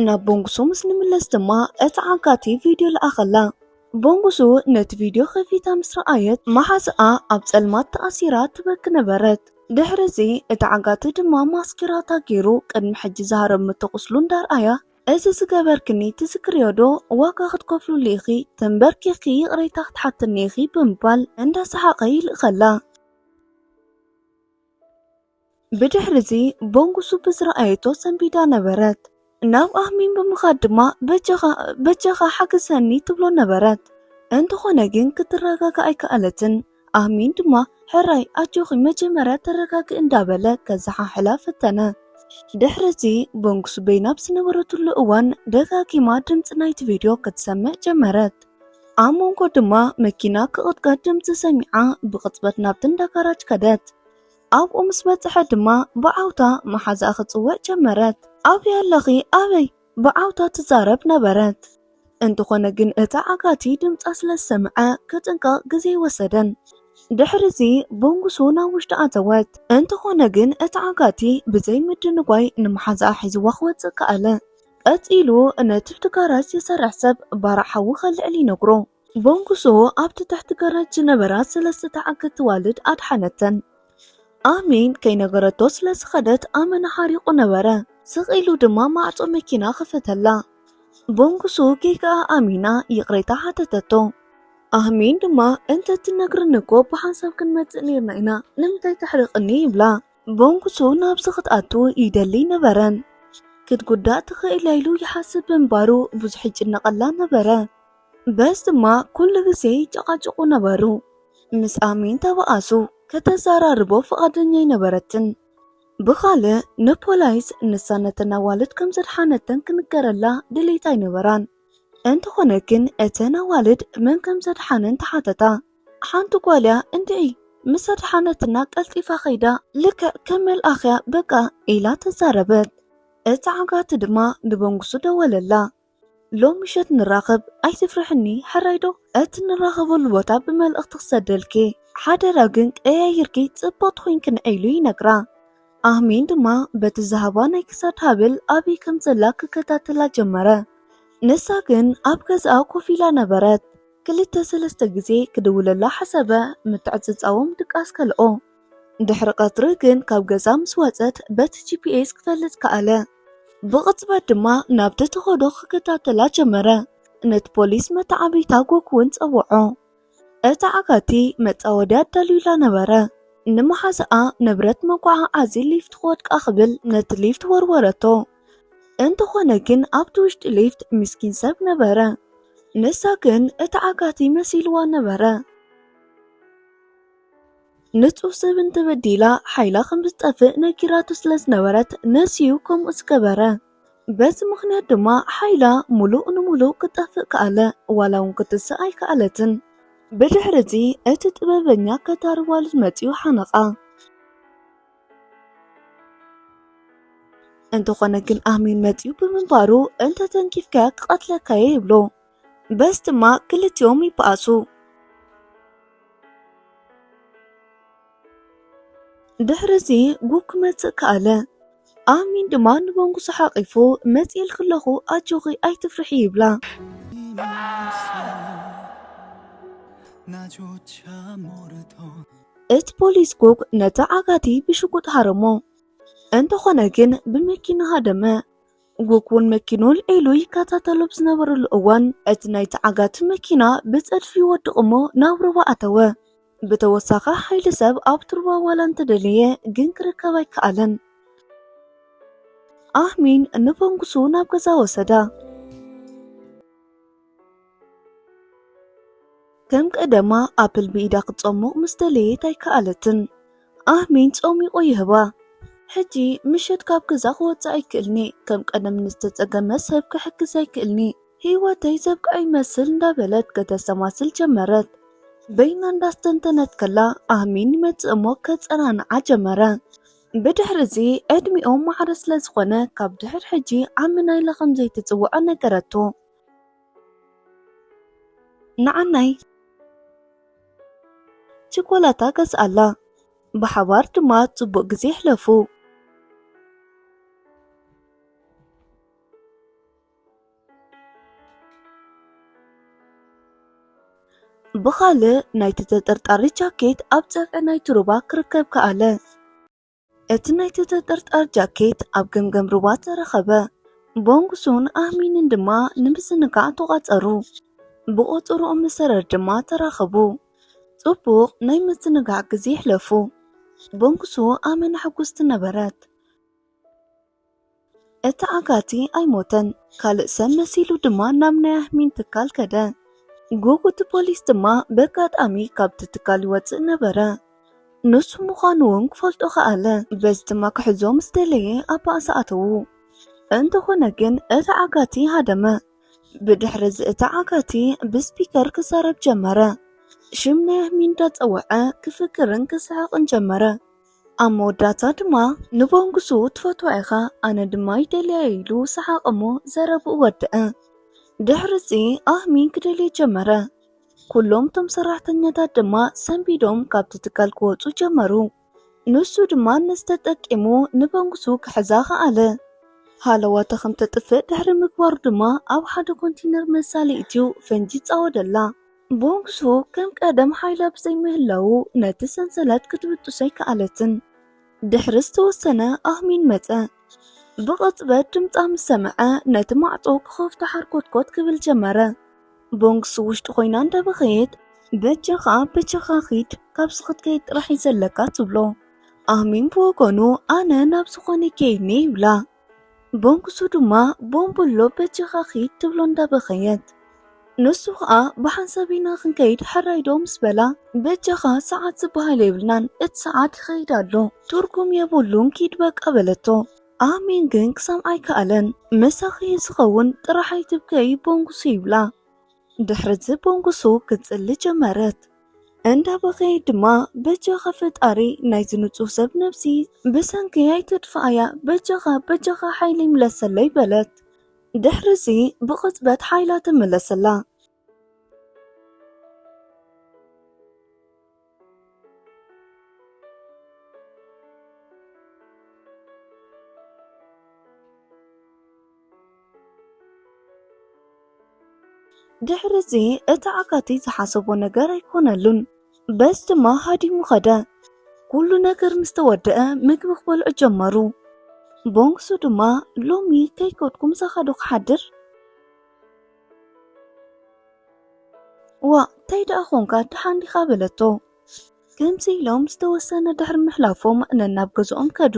ናብ ቦንጉሱ ምስ ንምለስ ድማ እቲ ዓጋቲ ቪድዮ ለኣኸላ። ቦንጉሱ ነቲ ቪድዮ ከፊታ ምስ ረኣየት፣ መሓዝኣ ኣብ ጸልማት ተኣሲራ ትበኪ ነበረት። ድሕሪ እዚ እቲ ዓጋቲ ድማ ማስኪራታ ገይሩ ቅድሚ ሕጂ ዝሃረመቶ ቁስሉ እንዳርኣያ፣ "እዚ ዝገበርክኒ ትዝክርዮ ዶ? ዋጋ ክትከፍሉሉ ኢኺ፣ ተንበርኪኺ ይቕሬታ ክትሓትኒ ኢኺ" ብምባል እንዳሰሓቐ ይልእኸላ። ብድሕሪ እዚ ቦንጉሱ ብዝረኣየቶ ሰንቢዳ ነበረት። ናብ ኣህሚን ብምኻድ ድማ "በጃኻ፣ በጃኻ ሓግዘኒ" ትብሎ ነበረት። እንተኾነ ግን ክትረጋጋእ ኣይከኣለትን። ኣህሚን ድማ "ሕራይ ኣጆኺ መጀመርያ ተረጋግእ" እንዳበለ ከዘሓሕላ ፈተነ። ድሕሪ እዚ ቦንጉሱ በይና ኣብ ዝነበረትሉ እዋን ደጋጊማ ድምፂ ናይቲ ቪድዮ ክትሰምዕ ጀመረት። ኣብ መንጎ ድማ መኪና ክቕጥቀጥ ድምፂ ሰሚዓ ብቕፅበት ናብቲ እንዳ ጋራጅ ከደት። ኣብኡ ምስ በፅሐ ድማ ብዓውታ መሓዛኣ ክፅውዕ ጀመረት። "ኣበይ ኣለኺ? ኣበይ?" ብዓውታ ትዛረብ ነበረት። እንተኾነ ግን እቲ ዓጋቲ ድምፃ ስለ ዝሰምዐ ክጥንቀቕ ግዜ ኣይወሰደን። ድሕሪ እዚ ቦንጉሱ ናብ ውሽጢ ኣተወት። እንተኾነ ግን እቲ ዓጋቲ ብዘይ ምድንጓይ ንመሓዛኣ ሒዝዋ ክወፅእ ከኣለ። ቀፂሉ ነቲ ኣብቲ ጋራጅ ዝሰርሕ ሰብ ባርዕ ሓዊ ከልዕል ይነግሮ። ቦንጉሱ ኣብቲ ትሕቲ ጋራጅ ዝነበራ ሰለስተ ተዓገቲ ኣዋልድ ኣድሓነተን። ኣህሚን ከይነገረቶ ስለ ዝኸደት ኣመና ሓሪቑ ነበረ። ስቕ ኢሉ ድማ ማዕጾ መኪና ከፈተላ። ቦንጉሱ ጌጋኣ ኣሚና ይቕሬታ ሓተተቶ። ኣህሚን ድማ "እንተ ትነግርኒ እኮ ብሓንሳብ ክንመጽእ ኔርና ኢና፣ ንምንታይ ተሕርቕኒ?" ይብላ። ቦንጉሱ ናብዚ ክትኣቱ ይደሊ ነበረን። ክትጉዳእ ትኽእል እያ ኢሉ ይሓስብ ብምንባሩ ብዙሕ ይጭነቐላ ነበረ። በዚ ድማ ኩሉ ግዜ ይጨቓጨቑ ነበሩ። ምስ ኣህሚን ተባኣሱ። ከተዘራርቦ ፍቓደኛ ኣይነበረትን። ብኻልእ ንፖላይስ ንሳ ነተን ኣዋልድ ከም ዘድሓነተን ክንገረላ ድሌት ኣይነበራን። እንተኾነ ግን እተን ኣዋልድ መን ከም ዘድሓነን ተሓተታ። "ሓንቲ ጓል እያ እንድዒ፣ ምስ ኣድሓነትና ቀልጢፋ ከይዳ ልክዕ ከም መልኣኽ እያ በቃ" ኢላ ተዛረበት። እቲ ዓጋቲ ድማ ንቦንጉሱ ደወለላ። "ሎም ምሸት ንራኸብ፣ ኣይትፍርሕኒ፣ ሕራይ ዶ? እቲ ንራኸበሉ ቦታ ብመልእኽቲ ክሰደልኪ፣ ሓደራ ግን ቀያይርኪ ጽብቕቲ ኮይንኪ ንዒ" ኢሉ ይነግራ። ኣህሚን ድማ በቲ ዝሃባ ናይ ክሳድ ሃብል ኣበይ ከም ዘላ ክከታተላ ጀመረ። ንሳ ግን ኣብ ገዛኣ ኮፍ ኢላ ነበረት። ክልተ ሰለስተ ግዜ ክድውለላ ሓሰበ፣ ምትዕጽጻዎም ድቃስ ከልኦ። ድሕሪ ቀትሪ ግን ካብ ገዛ ምስ ወጸት በቲ ጂ ፒ ኤስ ክፈልጥ ከኣለ። ብቕጽበት ድማ ናብቲ ተኸዶ ክከታተላ ጀመረ። ነቲ ፖሊስ መተዓብይታ ጎግ እውን ጸውዖ። እቲ ዓጋቲ መጻወድያ ኣዳልዩላ ነበረ። ንመሓዛኣ ንብረት መጓዓዓዚ ሊፍት ክወድቃ ክብል ነቲ ሊፍት ወርወረቶ። እንተኾነ ግን ኣብቲ ውሽጢ ሊፍት ምስኪን ሰብ ነበረ። ንሳ ግን እቲ ዓጋቲ መሲልዋ ነበረ። ንጹህ ሰብ እንተበዲላ ሓይላ ከም ዝጠፍእ ነጊራቶ ስለ ዝነበረት ነሲዩ ከምኡ ዝገበረ። በዚ ምኽንያት ድማ ሓይላ ሙሉእ ንሙሉእ ክጠፍእ ከኣለ፣ ዋላ እውን ክትስእ ኣይከኣለትን። ብድሕሪ እዚ እቲ ጥበበኛ ከታሪ ዋልድ መጺኡ ሓነቓ። እንተኾነ ግን ኣህሚን መጺኡ ብምንባሩ፣ "እንተ ተንኪፍካያ ክቐትለካየ" ይብሎ። በዚ ድማ ክልቲኦም ይበኣሱ። ድሕሪ እዚ ጉግ ክመጽእ ከኣለ። ኣህሚን ድማ ንቦንጉሱ ሓቒፉ፣ "መጺኤልኪ ኣለኹ፣ ኣጆኺ ኣይትፍርሒ" ይብላ። እቲ ፖሊስ ጉግ ነቲ ዓጋቲ ብሽጉጥ ሃረሞ። እንተኾነ ግን ብመኪና ሃደመ። ጉግ እውን መኪንኡ ኣልዒሉ ይከታተሎ ብዝነበረሉ እዋን፣ እቲ ናይቲ ዓጋቲ መኪና ብጸድፊ ይወድቕ እሞ ናብ ሩባ ኣተወ። ብተወሳኺ ሓይሊ ሰብ ኣብቲ ሩባ ዋላ እንተደለየ ግን ክርከብ ኣይከኣለን። ኣህሚን ንቦንጉሱ ናብ ገዛ ወሰዳ። ከም ቀደማ ኣፕል ብኢዳ ክትጸሙቕ ምስ ደለየት ኣይከኣለትን። ኣህሚን ጸሚቑ ይህባ። ሕጂ ምሸት ካብ ገዛ ክወጽእ ኣይክእልኒ፣ ከም ቀደም ንዝተጸገመ ሰብ ክሕግዝ ኣይክእልኒ፣ ህይወተይ ዘብቅዐ ይመስል እንዳበለት ከተሰማስል ጀመረት። በይና እንዳስተንተነት ከላ ኣህሚን ይመጽእ እሞ ከጸናንዓ ጀመረ። ብድሕሪ እዚ ዕድሚኦም ማዕረ ስለ ዝኾነ ካብ ድሕር ሕጂ ዓሚ ናይላ ከም ዘይትጽውዖ ነገረቶ። ንዓናይ ቸኮላታ ገዝኣላ። ብሓባር ድማ ጽቡቕ ግዜ የሕለፉ። ብኻልእ ናይቲ ተጠርጣሪ ጃኬት ኣብ ጸፍዒ ናይቲ ሩባ ክርከብ ከኣለ። እቲ ናይቲ ተጠርጣሪ ጃኬት ኣብ ገምገም ሩባ ተረኸበ። ቦንግሱን ኣህሚንን ድማ ንምዝንጋዕ ተቋጸሩ። ብቆጸርኦም መሰረት ድማ ተራኸቡ። ጽቡቕ ናይ ምዝንጋዕ ግዜ የሕለፉ። ቦንግሱ ኣመና ሕጉስቲ ነበረት። እቲ ዓጋቲ ኣይሞተን። ካልእ ሰብ መሲሉ ድማ ናብ ናይ ኣህሚን ትካል ከደ። ጉጉቲ ፖሊስ ድማ በጋጣሚ ካብቲ ትካል ይወጽእ ነበረ። ንሱ ምዃኑ እውን ክፈልጦ ከኣለ። በዚ ድማ ክሕዞ ምስ ደለየ ኣብ ባእሲ ኣተዉ። እንተኾነ ግን እቲ ዓጋቲ ሃደመ። ብድሕሪ እዚ እቲ ዓጋቲ ብስፒከር ክዛረብ ጀመረ። ሽም ናይ ኣህሚን እንዳጸውዐ ክፍክርን ክስሕቕን ጀመረ። ኣብ መወዳእታ ድማ ንቦንግሱ ትፈትዋ ኢኻ፣ ኣነ ድማ ይደልያ ኢሉ ሰሓቕ እሞ ዘረብኡ ወደአ። ድሕሪ እዚ ኣህሚን ክደልዮ ጀመረ። ኩሎም እቶም ሰራሕተኛታት ድማ ሰንቢዶም ካብቲ ትካል ክወጹ ጀመሩ። ንሱ ድማ ነዚ ተጠቂሙ ንቦንግሱ ክሕዛ ከኣለ። ሃለዋታ ከም ተጥፍእ ድሕሪ ምግባሩ ድማ ኣብ ሓደ ኮንቴነር መሳሊ እትዩ ፈንጂ ጻወደላ። ቦንግሱ ከም ቀደም ሓይላ ብዘይምህላዉ ነቲ ሰንሰለት ክትብጥሶ ኣይከኣለትን። ድሕሪ ዝተወሰነ ኣህሚን መጸ። ብቕጽበት ድምጻ ምስ ሰምዐ ነቲ ማዕጾ ክኸፍቶ ሓርኮትኮት ክብል ጀመረ። ቦንግሱ ውሽጢ ኮይና እንዳበኸየት በጃኻ በጃኻ ኺድ ካብዚ ክትከይድ ጥራሕ እዩ ዘለካ ትብሎ። ኣህሚን ብወገኑ ኣነ ናብ ዝኾነ ከይድኒ ይብላ። ቦንግሱ ድማ ቦምብሎ በጃኻ ኺድ ትብሎ እንዳበኸየት። ንሱ ኸኣ ብሓንሳብ ኢና ክንከይድ ሕራይ ዶ ምስ በላ በጃኻ ሰዓት ዝበሃል የብልናን እቲ ሰዓት ይኸይድ ኣሎ ትርጉም የብሉን ኪድ በቃ በለቶ። ኣህሚን ግን ክሰምዓ ኣይከኣለን። ምሳኺ ዝኸውን ጥራሕ ኣይትብከዪ ቦንግሱ ይብላ። ድሕሪ እዚ ቦንግሱ ክትጽሊ ጀመረት። እንዳ በኸየት ድማ በጃኻ ፈጣሪ ናይዚ ንጹህ ሰብ ነብሲ ብሰንኪ ኣይተጥፍኣያ በጃኻ በጃኻ ሓይሊ ይምለሰለይ በለት። ድሕሪ እዚ ብቕጽበት ሓይላ ተመለሰላ። ድሕሪ እዚ እቲ ዓጋቲ ዝሓሰቦ ነገር ኣይኮነሉን። በስ ድማ ሃዲሙ ኸደ። ኩሉ ነገር ምስ ተወደአ ምግቢ ክበልዑ ጀመሩ። ቦንግሱ ድማ ሎሚ ከይከድኩ ምሳኻ ዶ ክሓድር? ዋ እንታይ ደኣ ኾንካ ደሓን ዲኻ በለቶ። ከምዚ ኢሎም ዝተወሰነ ድሕሪ ምሕላፎም ነናብ ገዝኦም ከዱ።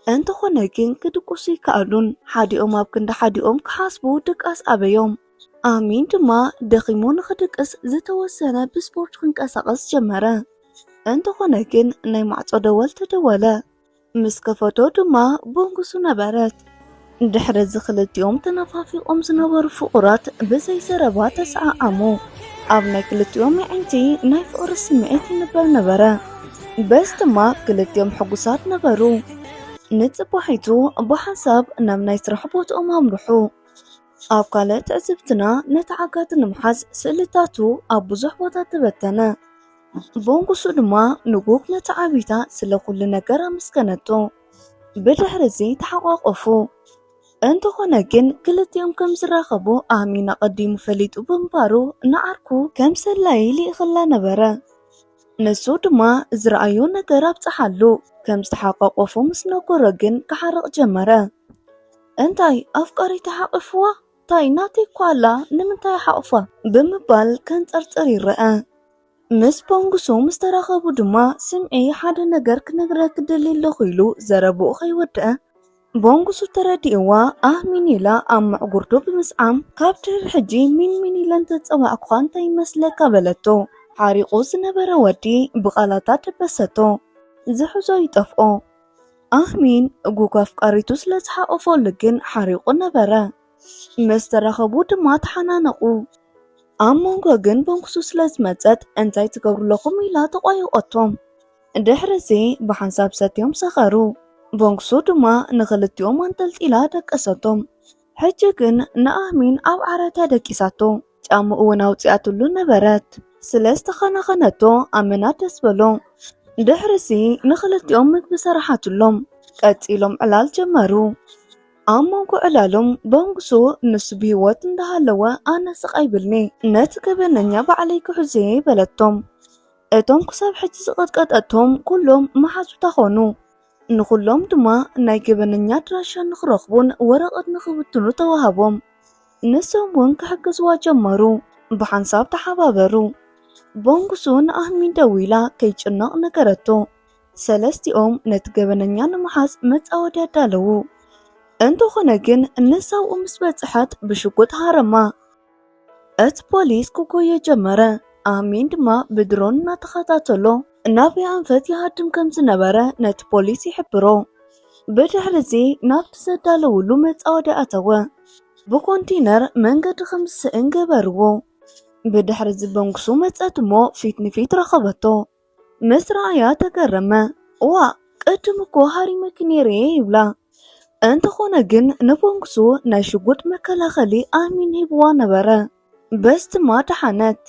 እንተኾነ ግን ክድቅሱ ይከኣሉን ሓዲኦም ኣብ ክንዲ ሓዲኦም ክሓስቡ ድቃስ ኣበዮም። ኣሚን ድማ ደኺሙ ንኽድቅስ ዝተወሰነ ብስፖርት ክንቀሳቐስ ጀመረ። እንተኾነ ግን ናይ ማዕጾ ደወል ተደወለ። ምስ ከፈቶ ድማ ቦንጉሱ ነበረት። ድሕሪ እዚ ክልቲኦም ተነፋፊቖም ዝነበሩ ፍቑራት ብዘይ ዘረባ ተሰዓዓሙ። ኣብ ናይ ክልቲኦም ኣዒንቲ ናይ ፍቕሪ ስምዒት ይንበር ነበረ። በዚ ድማ ክልቲኦም ሕጉሳት ነበሩ። ንጽባሒቱ ብሓንሳብ ናብ ናይ ስራሕ ቦትኦም ኣምርሑ። ኣብ ካልእ ትዕዝብትና ነቲ ዓጋቲ ንምሓዝ ስእልታቱ ኣብ ብዙሕ ቦታ ተበተነ። ቦንጉሱ ድማ ንጉግ ነቲ ዓቢታ ስለ ኩሉ ነገር ኣመስገነቶ። ብድሕሪ እዚ ተሓቋቆፉ። እንተኾነ ግን ክልቲኦም ከም ዝራኸቡ ኣሚን ኣቐዲሙ ፈሊጡ ብምንባሩ ንዓርኩ ከም ሰላዪ ልኢኽላ ነበረ። ንሱ ድማ ዝረኣዮ ነገር ኣብጽሓሉ። ከም ዝተሓቋቆፉ ምስ ነገሮ ግን ክሓርቕ ጀመረ። እንታይ ኣፍቃሪት ሓቒፍዋ? ታይ ናተይ እኳ ኣላ ንምንታይ ሓቕፋ? ብምባል ከንጸርጽር ይረአ። ምስ ቦንጉሱ ምስ ተራኸቡ ድማ ስምዒ ሓደ ነገር ክነግረኪ ደሊ ኣለኹ ኢሉ ዘረብኡ ከይወደአ ቦንጉሱ ተረዲእዋ፣ ኣህ ሚን ኢላ ኣብ ምዕጉርቱ ብምስዓም፣ ካብ ድሕሪ ሕጂ ሚን ሚን ኢለ እንተጸዋዕኩኻ እንታይ ይመስለካ? በለቶ። ሓሪቑ ዝነበረ ወዲ ብቓላታ ደበሰቶ። ዝሕዞ ይጠፍኦ። ኣህሚን ጉግ ኣፍቃሪቱ ስለ ዝሓቖፈሉ ግን ሓሪቑ ነበረ። ምስ ተራኸቡ ድማ ተሓናነቑ። ኣብ መንጎ ግን ቦንጉሱ ስለ ዝመጸት እንታይ ትገብሩ ኣለኹም ኢላ ተቋይቖቶም። ድሕሪዚ ብሓንሳብ ሰትዮም ሰኸሩ። ቦንጉሱ ድማ ንኽልቲኦም ኣንጠልጢላ ደቀሰቶም። ሕጂ ግን ንኣህሚን ኣብ ዓራት እያ ደቂሳቶ። ጫምኡ እውን ኣውጺኣትሉ ነበረት። ስለ ዝተኸናኸነቶ ኣመና ደስ በሎ። ድሕሪዚ ንኽልቲኦም ምግቢ ሰራሓትሎም። ቀጺሎም ዕላል ጀመሩ። ኣብ መንጎ ዕላሎም ቦንጉሱ ንሱ ብህይወት እንዳሃለወ ኣነ ስቕ ኣይብልኒ፣ ነቲ ገበነኛ ባዕለይ ክሕዞ እየ በለቶም። እቶም ክሳብ ሕጂ ዝቐጥቀጠቶም ኩሎም መሓዙታ ኾኑ። ንኹሎም ድማ ናይ ገበነኛ ኣድራሻ ንኽረኽቡን ወረቐት ንኽብትኑ ተዋሃቦም። ንሶም እውን ክሕግዝዋ ጀመሩ። ብሓንሳብ ተሓባበሩ። ቦንጉሱ ንኣህሚን ደዊላ ከይጭነቕ ነገረቶ። ሰለስቲኦም ነቲ ገበነኛ ንምሓዝ መጻወድያ ኣዳለዉ። እንተኾነ ግን ንሳብኡ ምስ በጽሐት ብሽጉጥ ሃረማ። እቲ ፖሊስ ክጎዮ ጀመረ። ኣህሚን ድማ ብድሮን እናተኸታተሎ ናበይ ኣንፈት ይሃድም ከም ዝነበረ ነቲ ፖሊስ ይሕብሮ። ብድሕሪዚ ናብቲ ዘዳለውሉ መጻወድያ ኣተወ። ብኮንቴነር መንገዲ ከም ዝስእን ገበርዎ። ብድሕሪዚ ቦንጉሱ መጸት እሞ ፊት ንፊት ረኸበቶ። ምስ ረኣያ ተገረመ። እዋ፣ ቅድም እኮ ሃሪመኪ ነይረ እየ ይብላ። እንተኾነ ግን ንቦንጉሱ ናይ ሽጉጥ መከላኸሊ ኣህሚን ሂብዋ ነበረ። በዚ ድማ ደሓነት።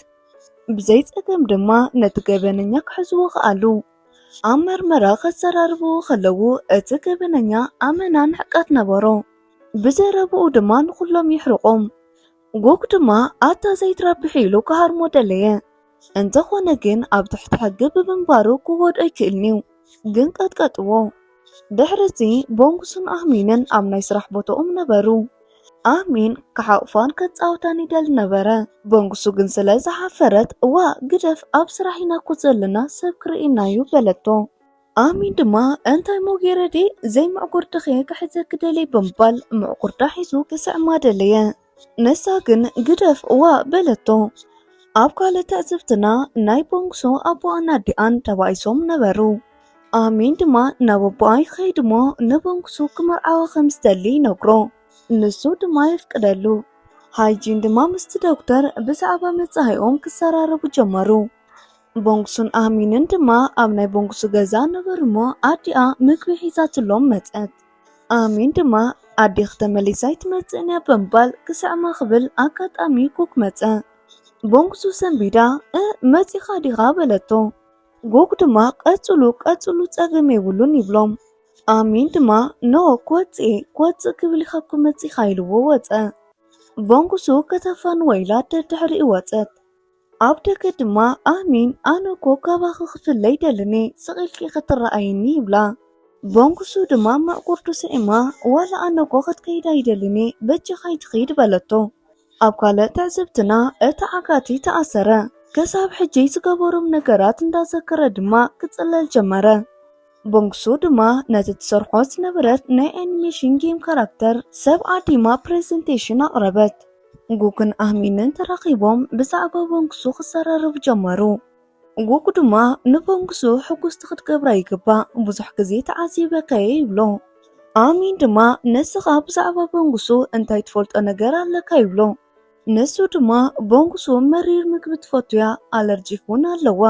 ብዘይ ጸገም ድማ ነቲ ገበነኛ ክሕዝዎ ከኣሉ። ኣብ መርመራ ከዘራርብዎ ከለዉ እቲ ገበነኛ ኣመና ንዕቀት ነበሮ። ብዘረብኡ ድማ ንኹሎም ይሕርቖም። ጉግ ድማ ኣታ ዘይትረብሕ ኢሉ ክሃርሞ ደለየ። እንተኾነ ግን ኣብ ትሕቲ ሕጊ ብምንባሩ ክጎድኦ ኣይክእልን'ዩ። ግን ቀጥቀጥዎ። ድሕሪዚ ቦንጉሱን ኣህሚንን ኣብ ናይ ስራሕ ቦታኦም ነበሩ። ኣህሚን ክሓቑፋን ከጻውታን ይደሊ ነበረ። ቦንጉሱ ግን ስለ ዝሓፈረት፣ እዋ ግደፍ፣ ኣብ ስራሕ ኢና እኮ ዘለና፣ ሰብ ክርእየና'ዩ በለቶ። ኣህሚን ድማ እንታይ ሞ ገይረ ድየ ዘይምዕጉር ድኽየ ክሕዘኪ ደልየ ብምባል ምዕጉርታ ሒዙ ክስዕማ ደለየ። ንሳ ግን ግደፍ እዋ በለቶ። ኣብ ካልእ ትዕዝብትና ናይ ቦንጉሱ ኣቦኣን ኣዲኣን ተባኢሶም ነበሩ። ኣህሚን ድማ ናብ ኣቦኣ ይኸይድ እሞ ንቦንጉሱ ክምርዓዋ ከም ዝደሊ ይነግሮ። ንሱ ድማ የፍቅደሉ። ሃይጂን ድማ ምስቲ ዶክተር ብዛዕባ መጻኢኦም ክሰራረቡ ጀመሩ። ቦንጉሱን ኣህሚንን ድማ ኣብ ናይ ቦንጉሱ ገዛ ነበሩ እሞ ኣዲኣ ምግቢ ሒዛትሎም መጸት። ኣህሚን ድማ ኣዴኺ ተመሊሳ ኣይትመጽእን እያ ብምባል ክስዕማ ክብል ኣጋጣሚ ጉግ መጸ። ቦንጉሱ ሰንቢዳ እ መጺኻ ዲኻ በለቶ። ጉግ ድማ ቀጽሉ ቀጽሉ ጸገም የብሉን ይብሎም። ኣህሚን ድማ ኖ ክወጽእ እየ ክወጽእ ክብል ኢኻ እኮ መጺኻ ኢልዎ ወጸ። ቦንጉሱ ከተፋንዎ ኢላ ደድሕሪኡ ወጸት። ኣብ ደገ ድማ ኣህሚን ኣነ እኮ ካባኺ ክፍለ ኣይደልን እየ ስቕ ኢልኪ ኢኺ ትረኣይኒ ይብላ። ቦንጉሱ ድማ ምዕጉርቱ ስዒማ ዋላ ኣነ እኮ ክትከይድ ኣይደልን እየ በጃኻ ኣይትኺድ በለቶ። ኣብ ካልእ ትዕዝብትና እቲ ዓጋቲ ተኣሰረ። ክሳብ ሕጂ ዝገበሮም ነገራት እንዳዘከረ ድማ ክጽለል ጀመረ። ቦንጉሱ ድማ ነቲ ትሰርሖ ዝነበረት ናይ ኣኒሜሽን ጌም ካራክተር ሰብ ዓዲማ ፕሬዘንቴሽን ኣቕረበት። ጉግን ኣህሚንን ተራኺቦም ብዛዕባ ቦንጉሱ ክሰራረቡ ጀመሩ። ጉግ ድማ ንቦንጉሱ ሕጉስቲ ክትገብራ ይግባእ፣ ብዙሕ ግዜ ተዓዚበካየ ይብሎ። ኣህሚን ድማ ንስኻ ብዛዕባ ቦንጉሱ እንታይ ትፈልጦ ነገር ኣለካ ይብሎ። ንሱ ድማ ቦንጉሱ መሪር ምግቢ ትፈቱ እያ፣ ኣለርጂክ እውን ኣለዋ።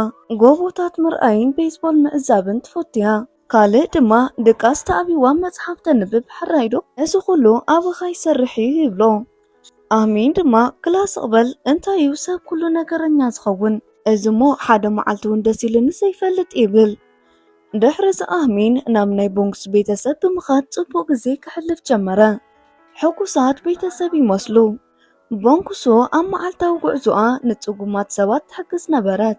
ጎቦታት ምርኣይን ቤዝቦል ምዕዛብን ትፈቱ እያ። ካልእ ድማ ድቃስ ተኣቢዋ መጽሓፍ ተንብብ፣ ሕራይ ዶ? እዚ ኩሉ ኣባኻ ይሰርሕ እዩ ይብሎ። ኣህሚን ድማ ክላስ እቕበል፣ እንታይ እዩ ሰብ ኩሉ ነገረኛ ዝኸውን? እዚ እሞ ሓደ መዓልቲ እውን ደስ ኢሉኒ ዘይፈልጥ ይብል። ድሕሪ እዚ ኣህሚን ናብ ናይ ቦንጉሱ ቤተሰብ ብምኻድ ጽቡቕ ግዜ ከሕልፍ ጀመረ። ሕጉሳት ቤተሰብ ይመስሉ። ቦንጉሱ ኣብ መዓልታዊ ጉዕዞኣ ንጽጉማት ሰባት ትሕግዝ ነበረት።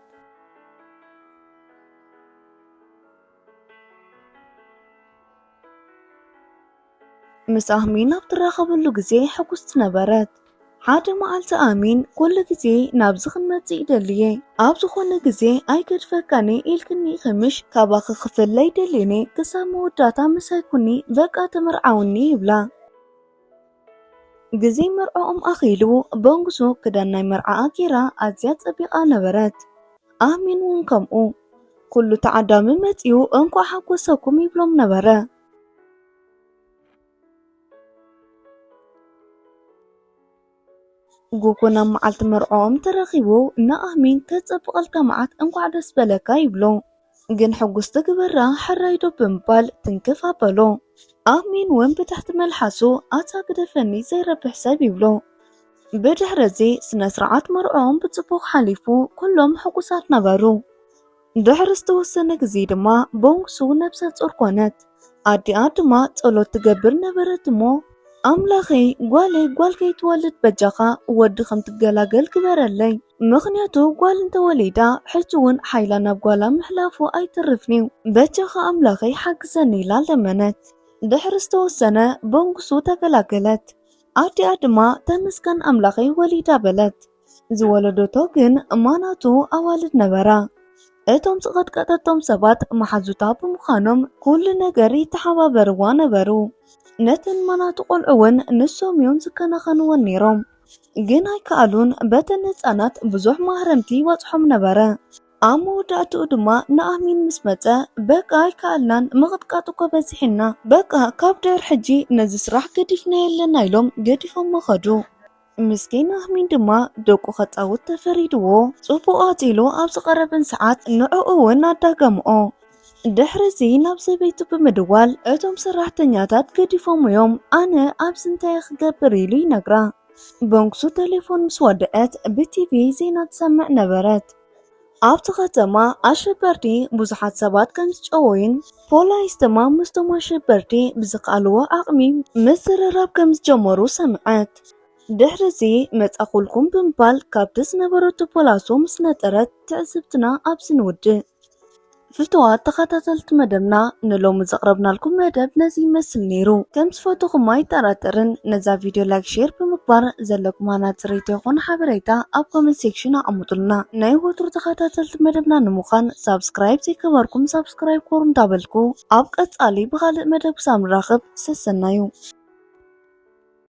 ምስ ኣህሚን ኣብ ትራኸበሉ ግዜ ሕጉስቲ ነበረት። ሓደ መዓልቲ ኣሚን፣ "ኩሉ ግዜ ናብዚ ክንመጽእ ይደልየ፣ ኣብ ዝኾነ ግዜ ኣይገድፈካኒ ኢልክኒ ኢኺ ምሽ? ካባኺ ክፍለይ ደልየኒ፣ ክሳብ መወዳእታ ምሳይ ኩኒ፣ በቃ ተመርዓውኒ" ይብላ። ግዜ መርዓኦም ኣኺሉ፣ በንጉሱ ክዳን ናይ መርዓኣ ጌራ ኣዝያ ጸቢቓ ነበረት። ኣሚን እውን ከምኡ። ኩሉ ተዓዳሚ መጺኡ እንኳዕ ሓጎሰኩም ይብሎም ነበረ። ጉጉ ናብ መዓልቲ መርዓኦም ተረኺቡ ንኣሚን ከጸብቐልካ መዓት እንኳዕ ደስ በለካ ይብሎ። ግን ሕጉስቲ ግበራ ሕራይ ዶ ብምባል ትንክፍ ኣበሎ። ኣሚን እውን ብትሕቲ መልሓሱ ኣታ ግደፈኒ ዘይረብሕ ሰብ ይብሎ። ብድሕሪ እዚ ስነ ስርዓት መርዓኦም ብጽቡቕ ሓሊፉ ኩሎም ሕጉሳት ነበሩ። ድሕሪ ዝተወሰነ ግዜ ድማ ቦንግሱ ነብሰ ጾር ኮነት። ኣዲኣ ድማ ጸሎት ትገብር ነበረት እሞ፣ "ኣምላኸይ፣ ጓለይ ጓል ከይትወልድ በጃኻ ወዲ ከም ትገላገል ግበረለይ። ምኽንያቱ ጓል እንተወሊዳ ሕጂ እውን ሓይላ ናብ ጓላ ምሕላፉ ኣይተርፍን'ዩ። በጃኻ ኣምላኸይ ሓግዘኒ" ኢላ ለመነት። ድሕሪ ዝተወሰነ ቦንግሱ ተገላገለት። ኣዲኣ ድማ "ተመስገን ኣምላኸይ ወሊዳ" በለት። ዝወለደቶ ግን ማናቱ ኣዋልድ ነበራ። እቶም ዝቐጥቀጠቶም ሰባት መሓዙታ ብምዃኖም ኩሉ ነገር ይተሓባበርዋ ነበሩ። ነተን ማናቱ ቆልዑ እውን ንሶም እዮም ዝከናኸንወን ነይሮም። ግን ኣይከኣሉን። በተን ህፃናት ብዙሕ ማህረምቲ ይበፅሖም ነበረ። ኣብ መወዳእትኡ ድማ ንኣሚን ምስ መፀ፣ "በቃ ኣይከኣልናን፣ ምቕጥቃጥ እኮ በዚሕና። በቃ ካብ ድሕር ሕጂ ነዚ ስራሕ ገዲፍና የለና" ኢሎም ገዲፎሞ ኸዱ። ምስኪን ኣህሚን ድማ ደቁ ከጻውት ተፈሪድዎ። ጽቡቕ ኣጺሉ ኣብ ዝቐረበን ሰዓት ንዕኡ እውን ኣዳገምኦ። ድሕሪ እዚ ናብ ሰበይቱ ብምድዋል፣ "እቶም ሰራሕተኛታት ገዲፎም እዮም፣ ኣነ ኣብዚ እንታይ ክገብር?" ኢሉ ይነግራ። በንክሱ ቴሌፎን ምስ ወደአት ብቲቪ ዜና ትሰምዕ ነበረት። ኣብቲ ከተማ ኣሸበርቲ ብዙሓት ሰባት ከም ዝጨወዩን ፖላይስ ድማ ምስቶም ኣሸበርቲ ብዝከኣልዎ ዓቕሚ ምዝርራብ ከም ዝጀመሩ ሰምዐት። ድሕሪ እዚ መጻኹልኩም ብምባል ካብቲ ዝነበረቶ ፖላሶ ምስ ነጠረት ትዕዝብትና ኣብዚ ንውድእ። ፍቱዋት ተኸታተልቲ መደብና ንሎሚ ዘቕረብናልኩም መደብ ነዚ ይመስል ነይሩ። ከም ዝፈትኹም ኣይጠራጠርን። ነዛ ቪድዮ ላይክ፣ ሼር ብምግባር ዘለኩም ሃናጺ ርእይቶ ይኹን ሓበሬታ ኣብ ኮመንት ሴክሽን ኣቐምጡልና። ናይ ወትሩ ተኸታተልቲ መደብና ንምዃን ሳብስክራይብ ዘይገበርኩም ሳብስክራይብ ግበሩ እንዳበልኩ ኣብ ቀጻሊ ብኻልእ መደብ ክሳብ ንራኸብ ሰሰናዩ።